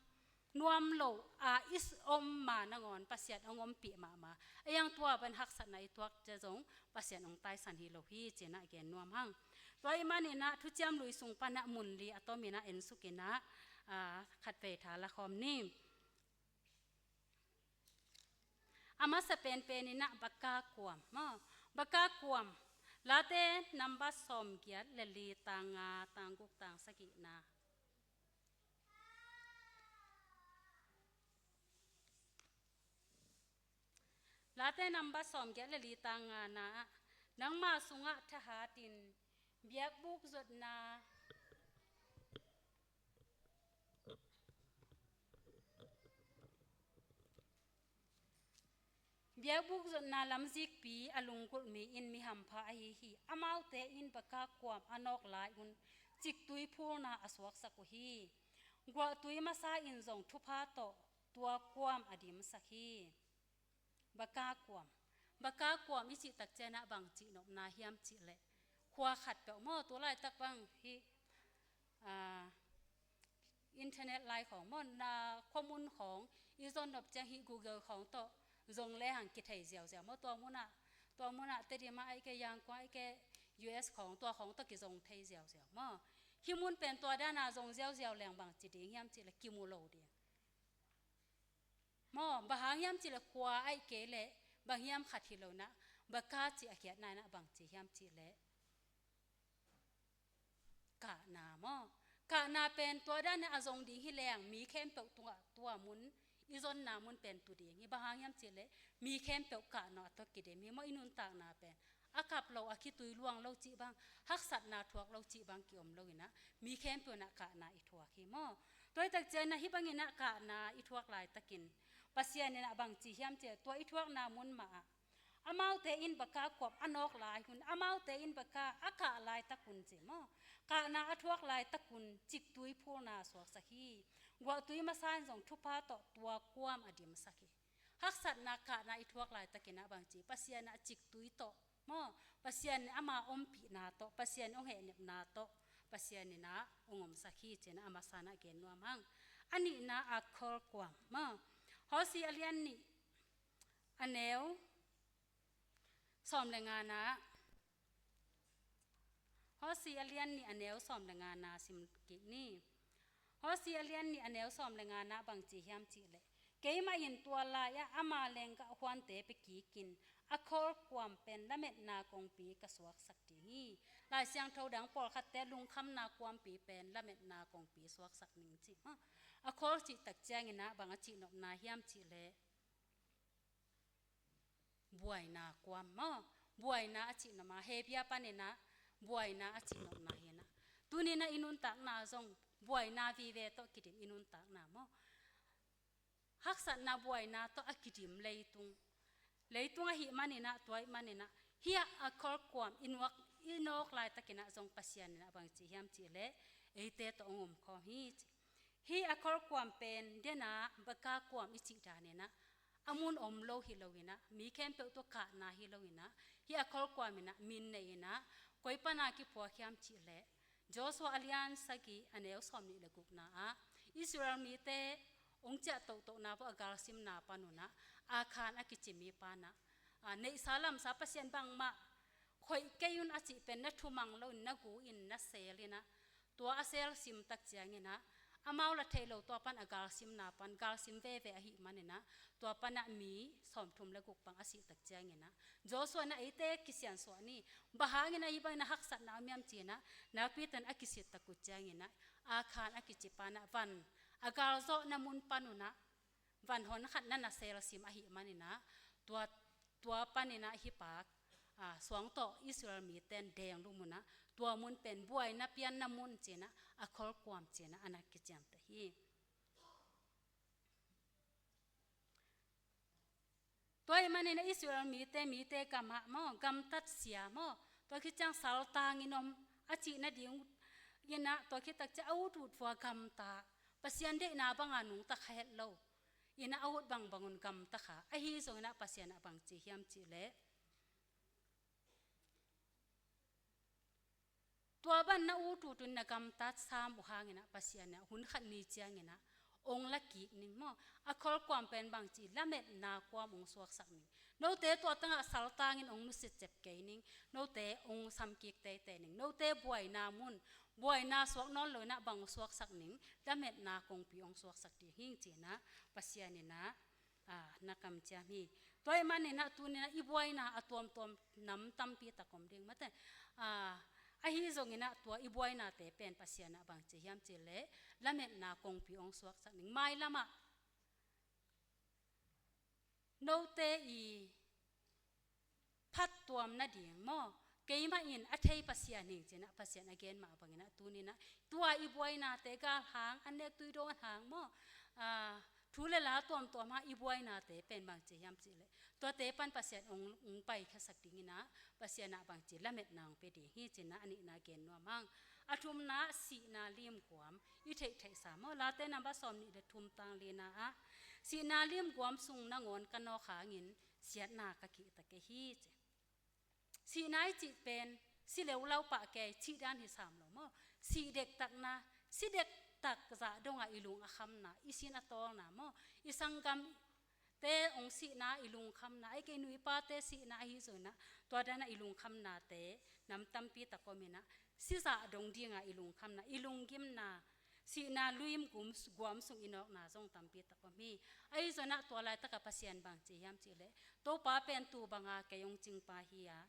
nuam lo a i om ma nangawn Pasian hong ompih mahmah. A iang tua ban haksatna i tuak ciang zong Pasian hong taisan hi lo hi ci-in ah gen nuam hang. Tua ahih manin ah Thuciam Lui sung pan ah mun li a tomin ah ensuk in ah, ah, khatvei tha la khawm ni. A masa penpen in ah Baka kuam maw. Baka kuam. Late number sawmgiat le li, tang nga, tang guk, tang sagihna. Late number sawmgiat le li, tang ngana ah, nangma sungah thahatin biakbuk zotna, biakbuk zotna lamzikpi a lunggulh mi in mi hampha ahi hi. Amaute in Baka kuam a nawk lai-un ciktui phulna a suaksak uh hi. Guahtui masa in zong thupha tawh tua kuam a dimsak hi. Baka kuam. Baka kuam i cih tak ciangin ah bang cih nopna hiam cih leh, khua khat peuh maw, tu laitak bang hih, ah, internet lai khawng maw, na khuamun khawng i zon nop ciang hih Google khawng tawh zong lehang kithei ziauziau maw, tua munah, tua munah Tedim ah ahih kei leh Yangon ahih kei leh U S khawng, tua khawng tawh kizong thei ziauziau maw. Hih mun pen tua dan a zong ziauziau leng bang ci ding hiam cih leh kimu lo ding. Maw, bang hang hiam cih leh khua ahih kei leh bang hiam khat hi lo in ah, baka cih a khiatna in ah bang ci hiam cih leh, kahna maw. Kahna pen tua dan in a zong ding hi leng mi khempeuh tungah tua mun, i zonna mun pen tu ding hi. Bang hang hiam cih leh mi khempeuh kahna tawh kidim hi maw, i nuntakna pen. A kap lo, a khitui luang lo cih bang, haksatna thuak lo cih bang kiom lo in ah, mi khempeuh in ah kahna i thuak hi maw. Tua hi tak ciangin ah hih bangin ah kahna i thuak laitakin Pasian in ah bang ci hiam cih leh, tua i thuakna mun mah ah amaute in baka kuam a nawk lai hun, amaute in baka a kah laitak hun ci maw, kahna a thuak laitak hun ciktui phulna suaksak hi. Guahtui masa in zong thupha tawh tua kuam a dimsak hi. Haksatna, kahna i thuak laitakin ah bang ci, Pasian in ah ciktui tawh maw, Pasian in ama ompihna tawh, Pasian in hong hehnepna tawh, Pasian in ah hong omsak hi ci-in ah a masa in ah gen nuam hang. A nihna ah kholkuam maw. Hosea a lian nih, a neu sawm le ngana. Hosea a lian nih, a neu sawm le ngana sim kik ni. Hosea a lian nih, a neu sawm le ngana bang ci hiam cih leh, keimah in tua lai-ah ama lenggah huante pia kik in, a kholkuam pen lametna kongpi ka suaksak ding hi. Lai Siangtho dang pawlkhatte lungkhamna kuampi pen lametna kongpi suaksak ning ci maw. A khol cih tak ciangin ah bang a cihnopna hiam cih leh, buaina kuam maw. Buaina a cihnopna, Hebru panin ah buaina a cihnopna hi in ah, tuni in ah i nuntakna zong buaina vive tawh kidim i nuntakna maw. Haksatna, buaina tawh a kidim leitung, leitung ahih manin ah, tua ahih manin ah, hih a kholkuam i nuak, i nawk laitakin ah zong Pasian in ah bang ci hiam cih leh, eite tawh hong omkhawm hi ci. Hih a kholkuam pen den ah baka kuam i cih danin ah a mun om lo hi lo in ah, mi khempeuh tawh kahna hi lo in ah, hih a kholkuam in ah min nei in ah, koi pan ah kiphuak hiam cih leh, Joshua a lian sagih, a neu sawm nih le gukna ah Israel mite hong ciah tohtohna, a galsimna pan un ah, Akhan a kici mipa in ah, a, neihsa lamsa Pasian bangmah khoih kei un a cih pen na thumang lo in, na gu in, na sel in ah, tua a sel sim tak ciangin ah, amau la thei lo, tua pan a galsimna pan, galsim veve ahih manin ah, tua pan ah mi sawmthum le guk bang a sih tak ciangin ah, Joshua in ah eite kisiansuah ni, bang hangin ah hih bangin ah haksatna om hiam ci-in ah, nakpi takin a kisit tak uh ciangin ah, Akhan a kici pa in ah van a galzawhna mun pan un ah, van hon khat na na sel sim ahih manin ah, tua, tua panin ah hih pa, a, suang tawh Israel mite in deng lum un ah, tua mun pen buaina pianna mun ci-in ah, a kholkuam ci-in ah a na kiciamteh hi. Tua ahih manin ah Israel mite, mite gamah maw, gamtat sia maw, tua khit ciang saltangin om a cih nading in ah, tua khit tak ciang a utut vua gamta, Pasian deihna bang a nungta kha het lo in ah, a ut bangbang un gamta kha. Ahi zongin ah Pasian in ah bang ci hiam cih leh, tua bang na utut un na gamtat sam uh hangin ah, Pasian in ah hun khat ni ciangin ah hong la kik ning maw. A kholkuam pen bang ci, lametna kuam hong suaksak ning. Note tua tangah saltangin hong nusia cep kei ning. Note hong samkik teitei ning. Note buaina mun, buaina suak nawn lo in ah bang hong suaksak ning, lametna kongpi hong suaksak ding hi ing ci-in ah Pasian in ah, a, na kamciam hi. Tua ahih manin ah tuni in ah i buaina a tuamtuam nam tampi tak om ding mate. A, ahi zongin ah tua i buainate pen Pasian in ah bang ci hiam cih leh, lametna kongpi hong suaksak ning. Mailam ah note i phattuam nading maw, keimah in a thei Pasian hi ing ci-in ah Pasian a gen mah bangin ah tuni in ah tua i buainate, galhang, an nek, tui dawn hang maw, a, thu le la tuamtuam hang i buainate pen bang ci hiam cih leh, tuate pan Pasian hong, hong paikhiasak dingin ah Pasian in ah bang ci, lametna hong pia ding hi ci-in ah a nihna gen nuam hang. A thumna, sihna limguam i theihtheihsa maw. Late number sawm nih le thum, tang lina ah, sihna limguam sung nangawn ka nawk hangin siatna ka kihta kei hi ci. Sihna i cih pen si leulau pah kei cih dan hi sam lo maw? Sih dektakna, si dektak zah dongah i lung a khamna, i sin a tawlna maw? I sanggamte hong sihna i lungkhamna, ahih kei nuipate sihna ahi zongin ah tua danah i lungkhamnate nam tampi tak om in ah, si zah dong dingah i lungkhamna, i lunggimna, sihna luim gum, guam sung i nawkna zong tampi tak om hi. Ahi zongin ah tua laitakah Pasian bang ci hiam cih leh, Topa pen tu banga kei hong cingpa hi a,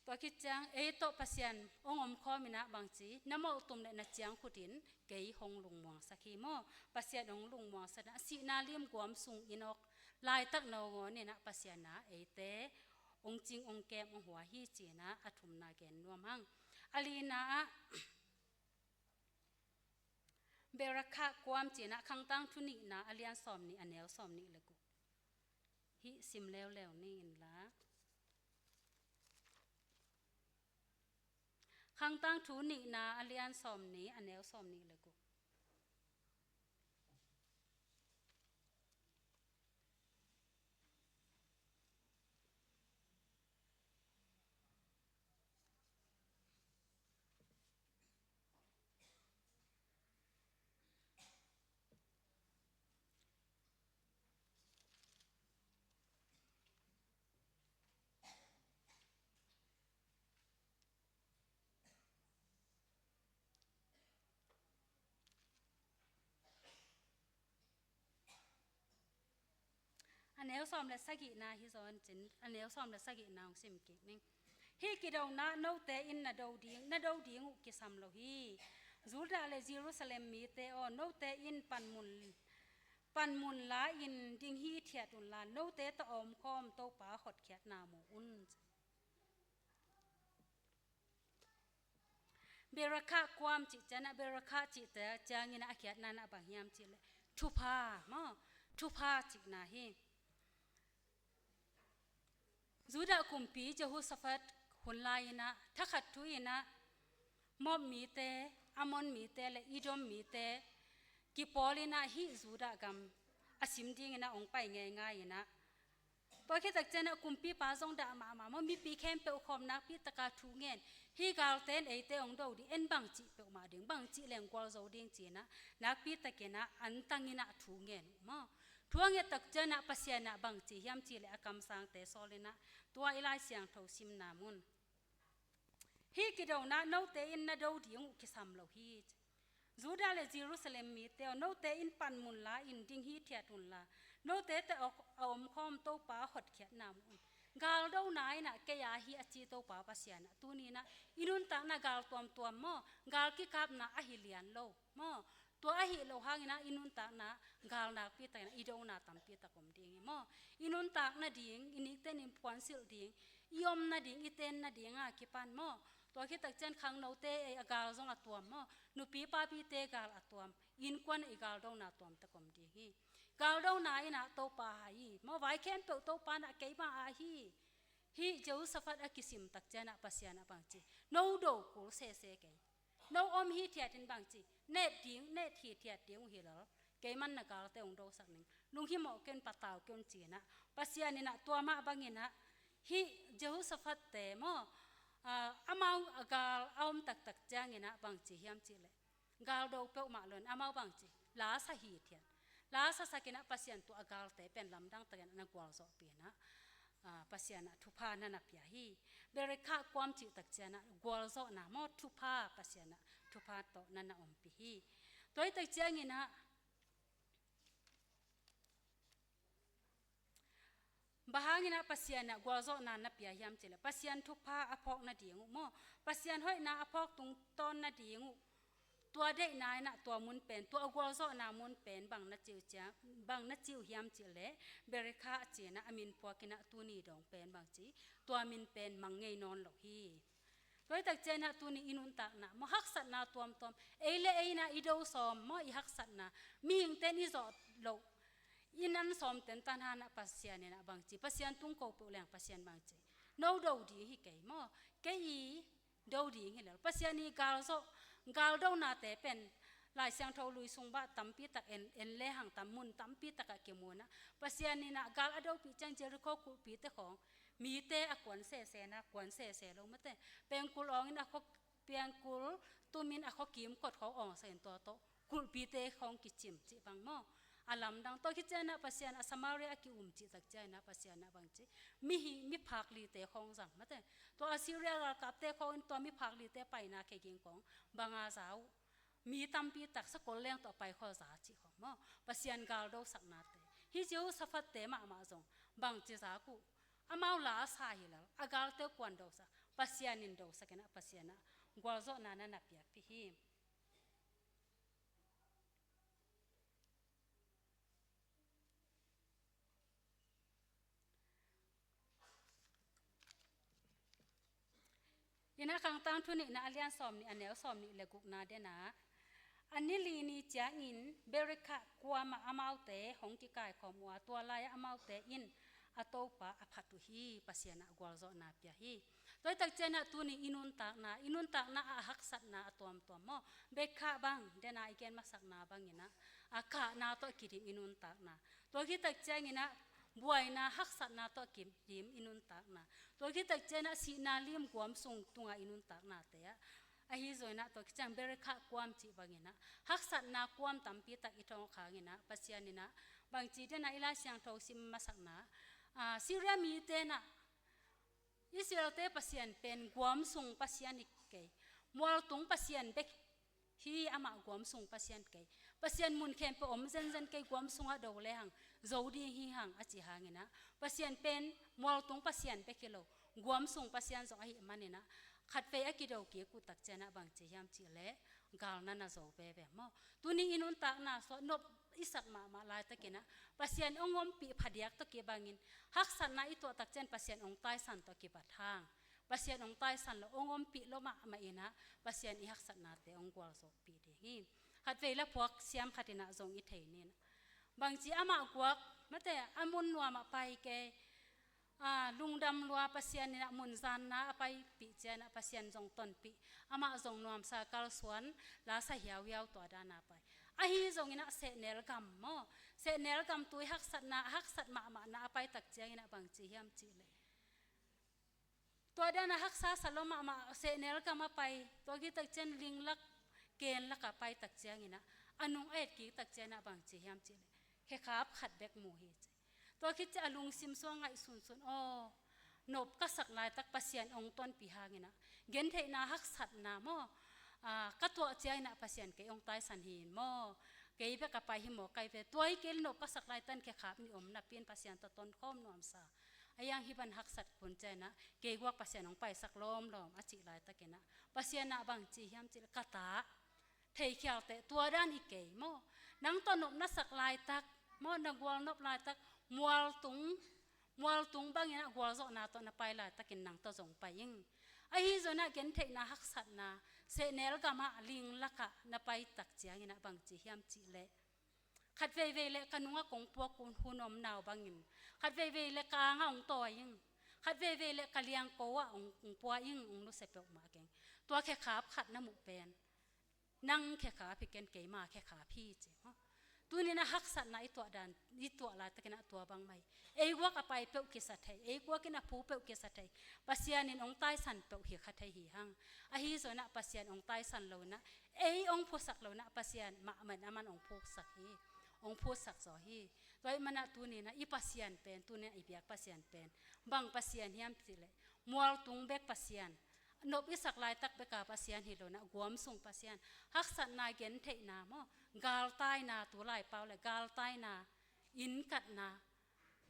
tua khit ciang ei tawh Pasian hong omkhawm in ah bang ci, na mawhtum le na ciangkhutin kei hong lungmuangsak hi maw? Pasian hong lungmuangsak in ah sihna lim guam sung i nawk laitak nangawn in ah Pasian ah eite hong cing hong kem hong hua hi ci-in ah a thumna gen nuam hang. A lina ah Berekhak kuam ci-in ah Khangtangthu nihna a lian sawmnih a neu sawmnih le guk. Hih sim leuleu ni inla. Khangtangthu nihna a lian sawmnih a neu sawmnih le guk. A neu sawm le sagihna hi zaw in cin, a neu sawm le sagihna hong sim kik ning. Hih kidona note in na do ding, na do ding uh kisam lo hi. Judah le Jerusalem mite aw, note in panmun, panmun la-in ding hithiat unla, note tawh a omkhawm Topa hotkhiatna mu un. Berekhak kuam cih ciangin ah, Berekhak cihte ciangin ah a khiatna in ah bang hiam cih leh thupha maw, thupha cihna hi. Judah kumpi Jehoshaphat hun lai-in ah thakhat thu-in ah Moab mite, Ammon mite le Edom mite kipawl in ah hih Judah gam a sim dingin ah hong pai ngeingai in ah, tua khit tak ciangin ah kumpipa zong dah mahmah maw, mipi khempeuh khawm nakpi taka thu ngen. Hih galte in eite hong do ding, en bang cih peuhmah ding, bang cih leng gualzo ding ci-in ah nakpi takin ah an tangin ah thu ngen uh maw. Thu a nget tak ciangin ah Pasian in ah bang ci hiam cih leh a kamsangte sawl in ah tua i Lai Siangtho simna mun. Hih kidona note in na do ding uh kisam lo hi. Judah le Jerusalem mite aw, note in panmun la-in ding hithiat unla, note tawh a omkhawm Topa hotkhiatna mu un. Galdona in ah kei a hi a ci Topa Pasian ah tuni-in ah i nuntakna gal tuamtuam maw, gal kikapna ahi lian lo maw. Tua ahih loh hangin ah i nuntakna gal nakpi takin ah i dona tampi tak om ding hi maw. I nuntak nading, i nikten in puansilh ding, i om nading, i ten nading a kipan maw. Tua khit tak ciang khangnote ei a gal zong a tuam maw. Nupi papite gal a tuam, innkuan i galdona tuam tak om ding hi. Galdona in ah Topa hai hi maw, vai khempeuh Topa in ah keima a hi. Hih Jehoshaphat a kisim tak ciangin ah Pasian ah bang ci, no do kul sese kei. No om hithiat in bang ci, net ding, net hithiat ding uh hi lel. Keiman na galte hong dosak ning. Lunghimawh kei un, patau kei un ci-in ah Pasian in ah tua mah bangin ah hih Jehoshaphat-te maw, ah, amau a gal a om taktak ciangin ah bang ci hiam cih leh, galdo peuhmah lo-in amau bang ci, la sa hithiat. La sasak in ah Pasian tua a galte pen lamdang takin ah na gualzawhpih in ah, ah, Pasian ah thupha na na pia hi. Berekhak kuam cih tak ciangin ah gualzawhna maw, thupha, Pasian ah thupha tawh na na ompih hi. Tua hi tak ciangin ah bang hangin ah Pasian in ah gualzawhna na pia hiam cih leh, Pasian thupha a phawk nading uh maw, Pasian hoihna a phawk tungtawn nading uh, tua deihna in ah tua mun pen, tua a gualzawhna mun pen bang na ci uh ciang, bang na ci uh hiam cih leh, Berekhak ci-in ah a min phuak in ah tuni dong pen bang ci, tua min pen mang ngei nawn lo hi. Tua hi tak ciangin ah tuni i nuntakna maw, haksatna tuamtuam, ei le ei in ah i do sawm maw, i haksatna, mihingte in i zawh loh, i nan sawm tentan hang ah Pasian in ah bang ci, Pasian tung ko peuh leng Pasian bang ci, no do ding hi kei maw, kei i do ding hi lel. Pasian i galzawh, galdonate pen Lai Siangtho lui sung bah tampi tak en, en le hang tam mun tampi takah kimu inah, Pasian inah gal a dopih ciang Jericho kulhpite khawng mite a kuan sese na, kuan sese lo mate. Pengkul awngin a khua, pengkul tumin a khua kimkot khawng awngsak in tua tawh kulhpite khawng kicim cih bang maw. A lamdang tua khit cianah Pasian a Samaria a ki-um cih tak cianah Pasian ah bang ci, mi hi, miphak lite khawng zang mate. Tua Assyria galkapte khawngin tua miphak lite paina kheging khawng banga za uh. Mi tampi tak sakol leng tawh pai khawh za cih khawng maw. Pasian galdosaknate. Hih Jehoshaphat-te mahmah zong bangci zak uh. Amau la a sa hi lel, a galte uh kuandosak, Pasian in dosak inah Pasian ah gualzawhna na na piakpih hi. Inah Khangtangthu nihna a lian sawmnih a neu sawmnih le gukna denah, a ni li ni ciangin Berekhah kuamah amaute hong kikaikhawm uh a, tua lai-ah amaute in a Topa a phat uh hi. Pasian ah gualzawhna pia hi. Tua hi tak cianah tuni i nuntakna, i nuntakna ah haksatna a tuamtuam maw. Berekhah bang denah i gen masakna banginah, a kahna tawh kidim i nuntakna. Tua hi tak cianginah buaina haksatna tawh kidim i nuntakna. Tua hi tak cianah sihna lim guam sung tungah i nuntaknate ah. Ahi zonginah tua hi ciang Berekhah kuam cih banginah haksatna kuam tampi tak i thawng khanginah Pasian inah bangci denah i Lai Siangtho sim masakna, ah, Syria mite nah Israelte Pasian pen guam sung Pasian hi kei. Mualtung Pasian bek hi, amah guam sung Pasian kei. Pasian mun khempeuh om zenzen kei, guam sungah do lehang zo ding hi hang a ci hanginah, Pasian pen mualtung Pasian bek hi lo, guam sung Pasian zong ahih maninah khatvei a kido kik uh tak cianah bangci hiam cihleh, gal na na zo veve maw. Tuni i nuntakna sawh nop i sak mahmah laitakinah Pasian hong ompih phadiak tawh kibangin haksatna i tuah tak cian Pasian hong taisan tawh kibat hang. Pasian hong taisan lo, hong ompih lo mahmah inah Pasian i haksatnate hong gualzawhpih ding hi. Khatvei la phuak siam khat inah zong i thei ninah, bangci amah guak mate, a mun nuamah pai kei. Ah, lungdam lua Pasian inah mun zanna a paipih cianah Pasian zong tonpih. Amah zong nuamsa kalsuan, la sa hiauhiau tua dana pai. Ahi zonginah sehnel gam maw. Sehnel gam tui haksatna, haksat mahmahna a pai tak cianginah bangci hiam cihleh, tua dana haksa sa lo mahmah sehnel gam a pai. Tua hi tak cian linglak, genlak a pai tak cianginah, a nung a et kik tak cianah bangci hiam cihleh, khekhap khat bek mu hi ci. Tua khit ciah a lungsim sung a ngaihsunsun, aw, nop ka sak laitak Pasian hong tonpih hanginah, gentheihna haksatna maw, ah, ka tuah cianginah Pasian kei hong taisan hi maw, kei bek a pai hi maw, kai ve, tua hi kei le nop ka sak laitan khekhap nih om napi-in Pasian tawh tonkhawm nuamsa. A hiang hih ban haksat kun cianginah kei guak Pasian hong paisak lawmlawm a cih laitakinah, Pasian ah bangci hiam cihleh, ka ta, theikhial teh tua dan i kei maw. Nang tawh nop na sak laitak maw, na gual nop laitak, mualtung, mualtung banginah gualzawhna tawh na pai laitakin nang tawh zong pai ing. Ahi zonah gentheihna haksatna sehnel gamah linglakah na pai tak cianginah bangci hiam cihleh, khat veivei le ka nungah kong pua hun, hun om nau bangin, khat veivei le ka angah hong tawi ing, khat veivei le ka liangko ah hong, hong pua ing, hong nusia peuhmah keng. Tua khekhap khat na muh pen, nang khekhap hi ken, keima khekhap hi ci maw. Tuninah haksatna i tuah dan, i tuah laitakinah tua bangmah hi. Ei guak a pai peuh kisa thei, ei guakin a phu peuh kisa thei, Pasian in hong taisan peuh hi kha thei hi hang. Ahi zonah Pasian hong taisan loinah, ei hong phusak loinah Pasian mahmah in aman hong phusak hi, hong phusak zaw hi. Tua ahih manah tuninah i Pasian pen, tuninah i biak Pasian pen bang Pasian hiam cihleh, mualtung bek Pasian, nop i sak laitak beka Pasian hi loinah guam sung Pasian, haksatna, gentheihna maw, galtaina, tu laipau le galtaina, innkatna,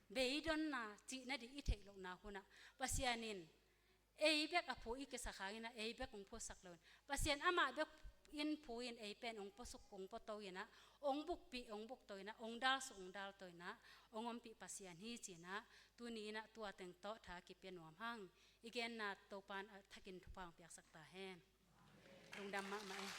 beidonna, cihna ding i theih lohna hunah Pasian in ei bek a phu i kisak hanginah ei bek hong phusak loin, Pasian amah bek in phu-in ei pen hong puasuk, hong puato inah, hong bukpih, hong bukto inah, hong dalsuk, hong dalto inah hong ompih Pasian hi cinah, tuni inah tua teng tawh tha kipia nuam hang. I genna Topan a thakin thupha hong piaksak ta hen. Lungdam mahmah e.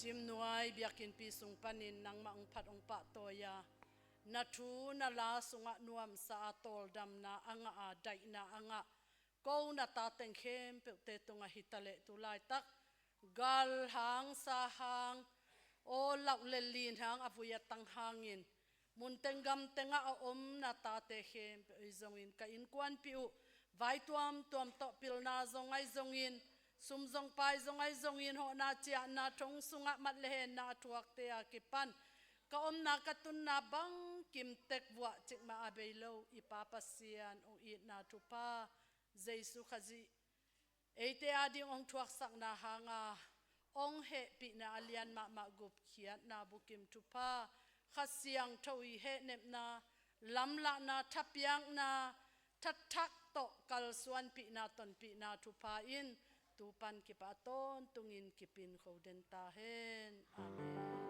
Cimnuai biakinnpi sung panin nangmah hong phat hong pahtawi a, na thu na la sungah nuamsa a, tawldamna a ngah a, daihna a ngah ko na tateng khempeuhte tungah hi ta leh, tu laitak galhang sahang, aw lauh le linhang a vui a tang hangin, munteng gamtengah a om na tate khempeuh ahi zongin ka innkuanpih uh vai tuamtuam tawh pilna zong ahi zongin, sum zong pai zong ahi zongin, hawhna ciahna thong sungah mat le henna a thuakte a kipan ka omna ka tunna bangkim tek vuah cikmah a bei lo i Pa Pasian hong itna thupha, Jesu Khazih eite ading hong thuaksakna hanga hong hehpihna a lian mahmah gupkhiatna bukim thupha, Kha Siangtho i hehnepna, lamlahna, thapiakna, thathak tawh kalsuanpihna, tonpihna thupha in tu pan kipat tawntungin kipin kho den ta hen. Amen.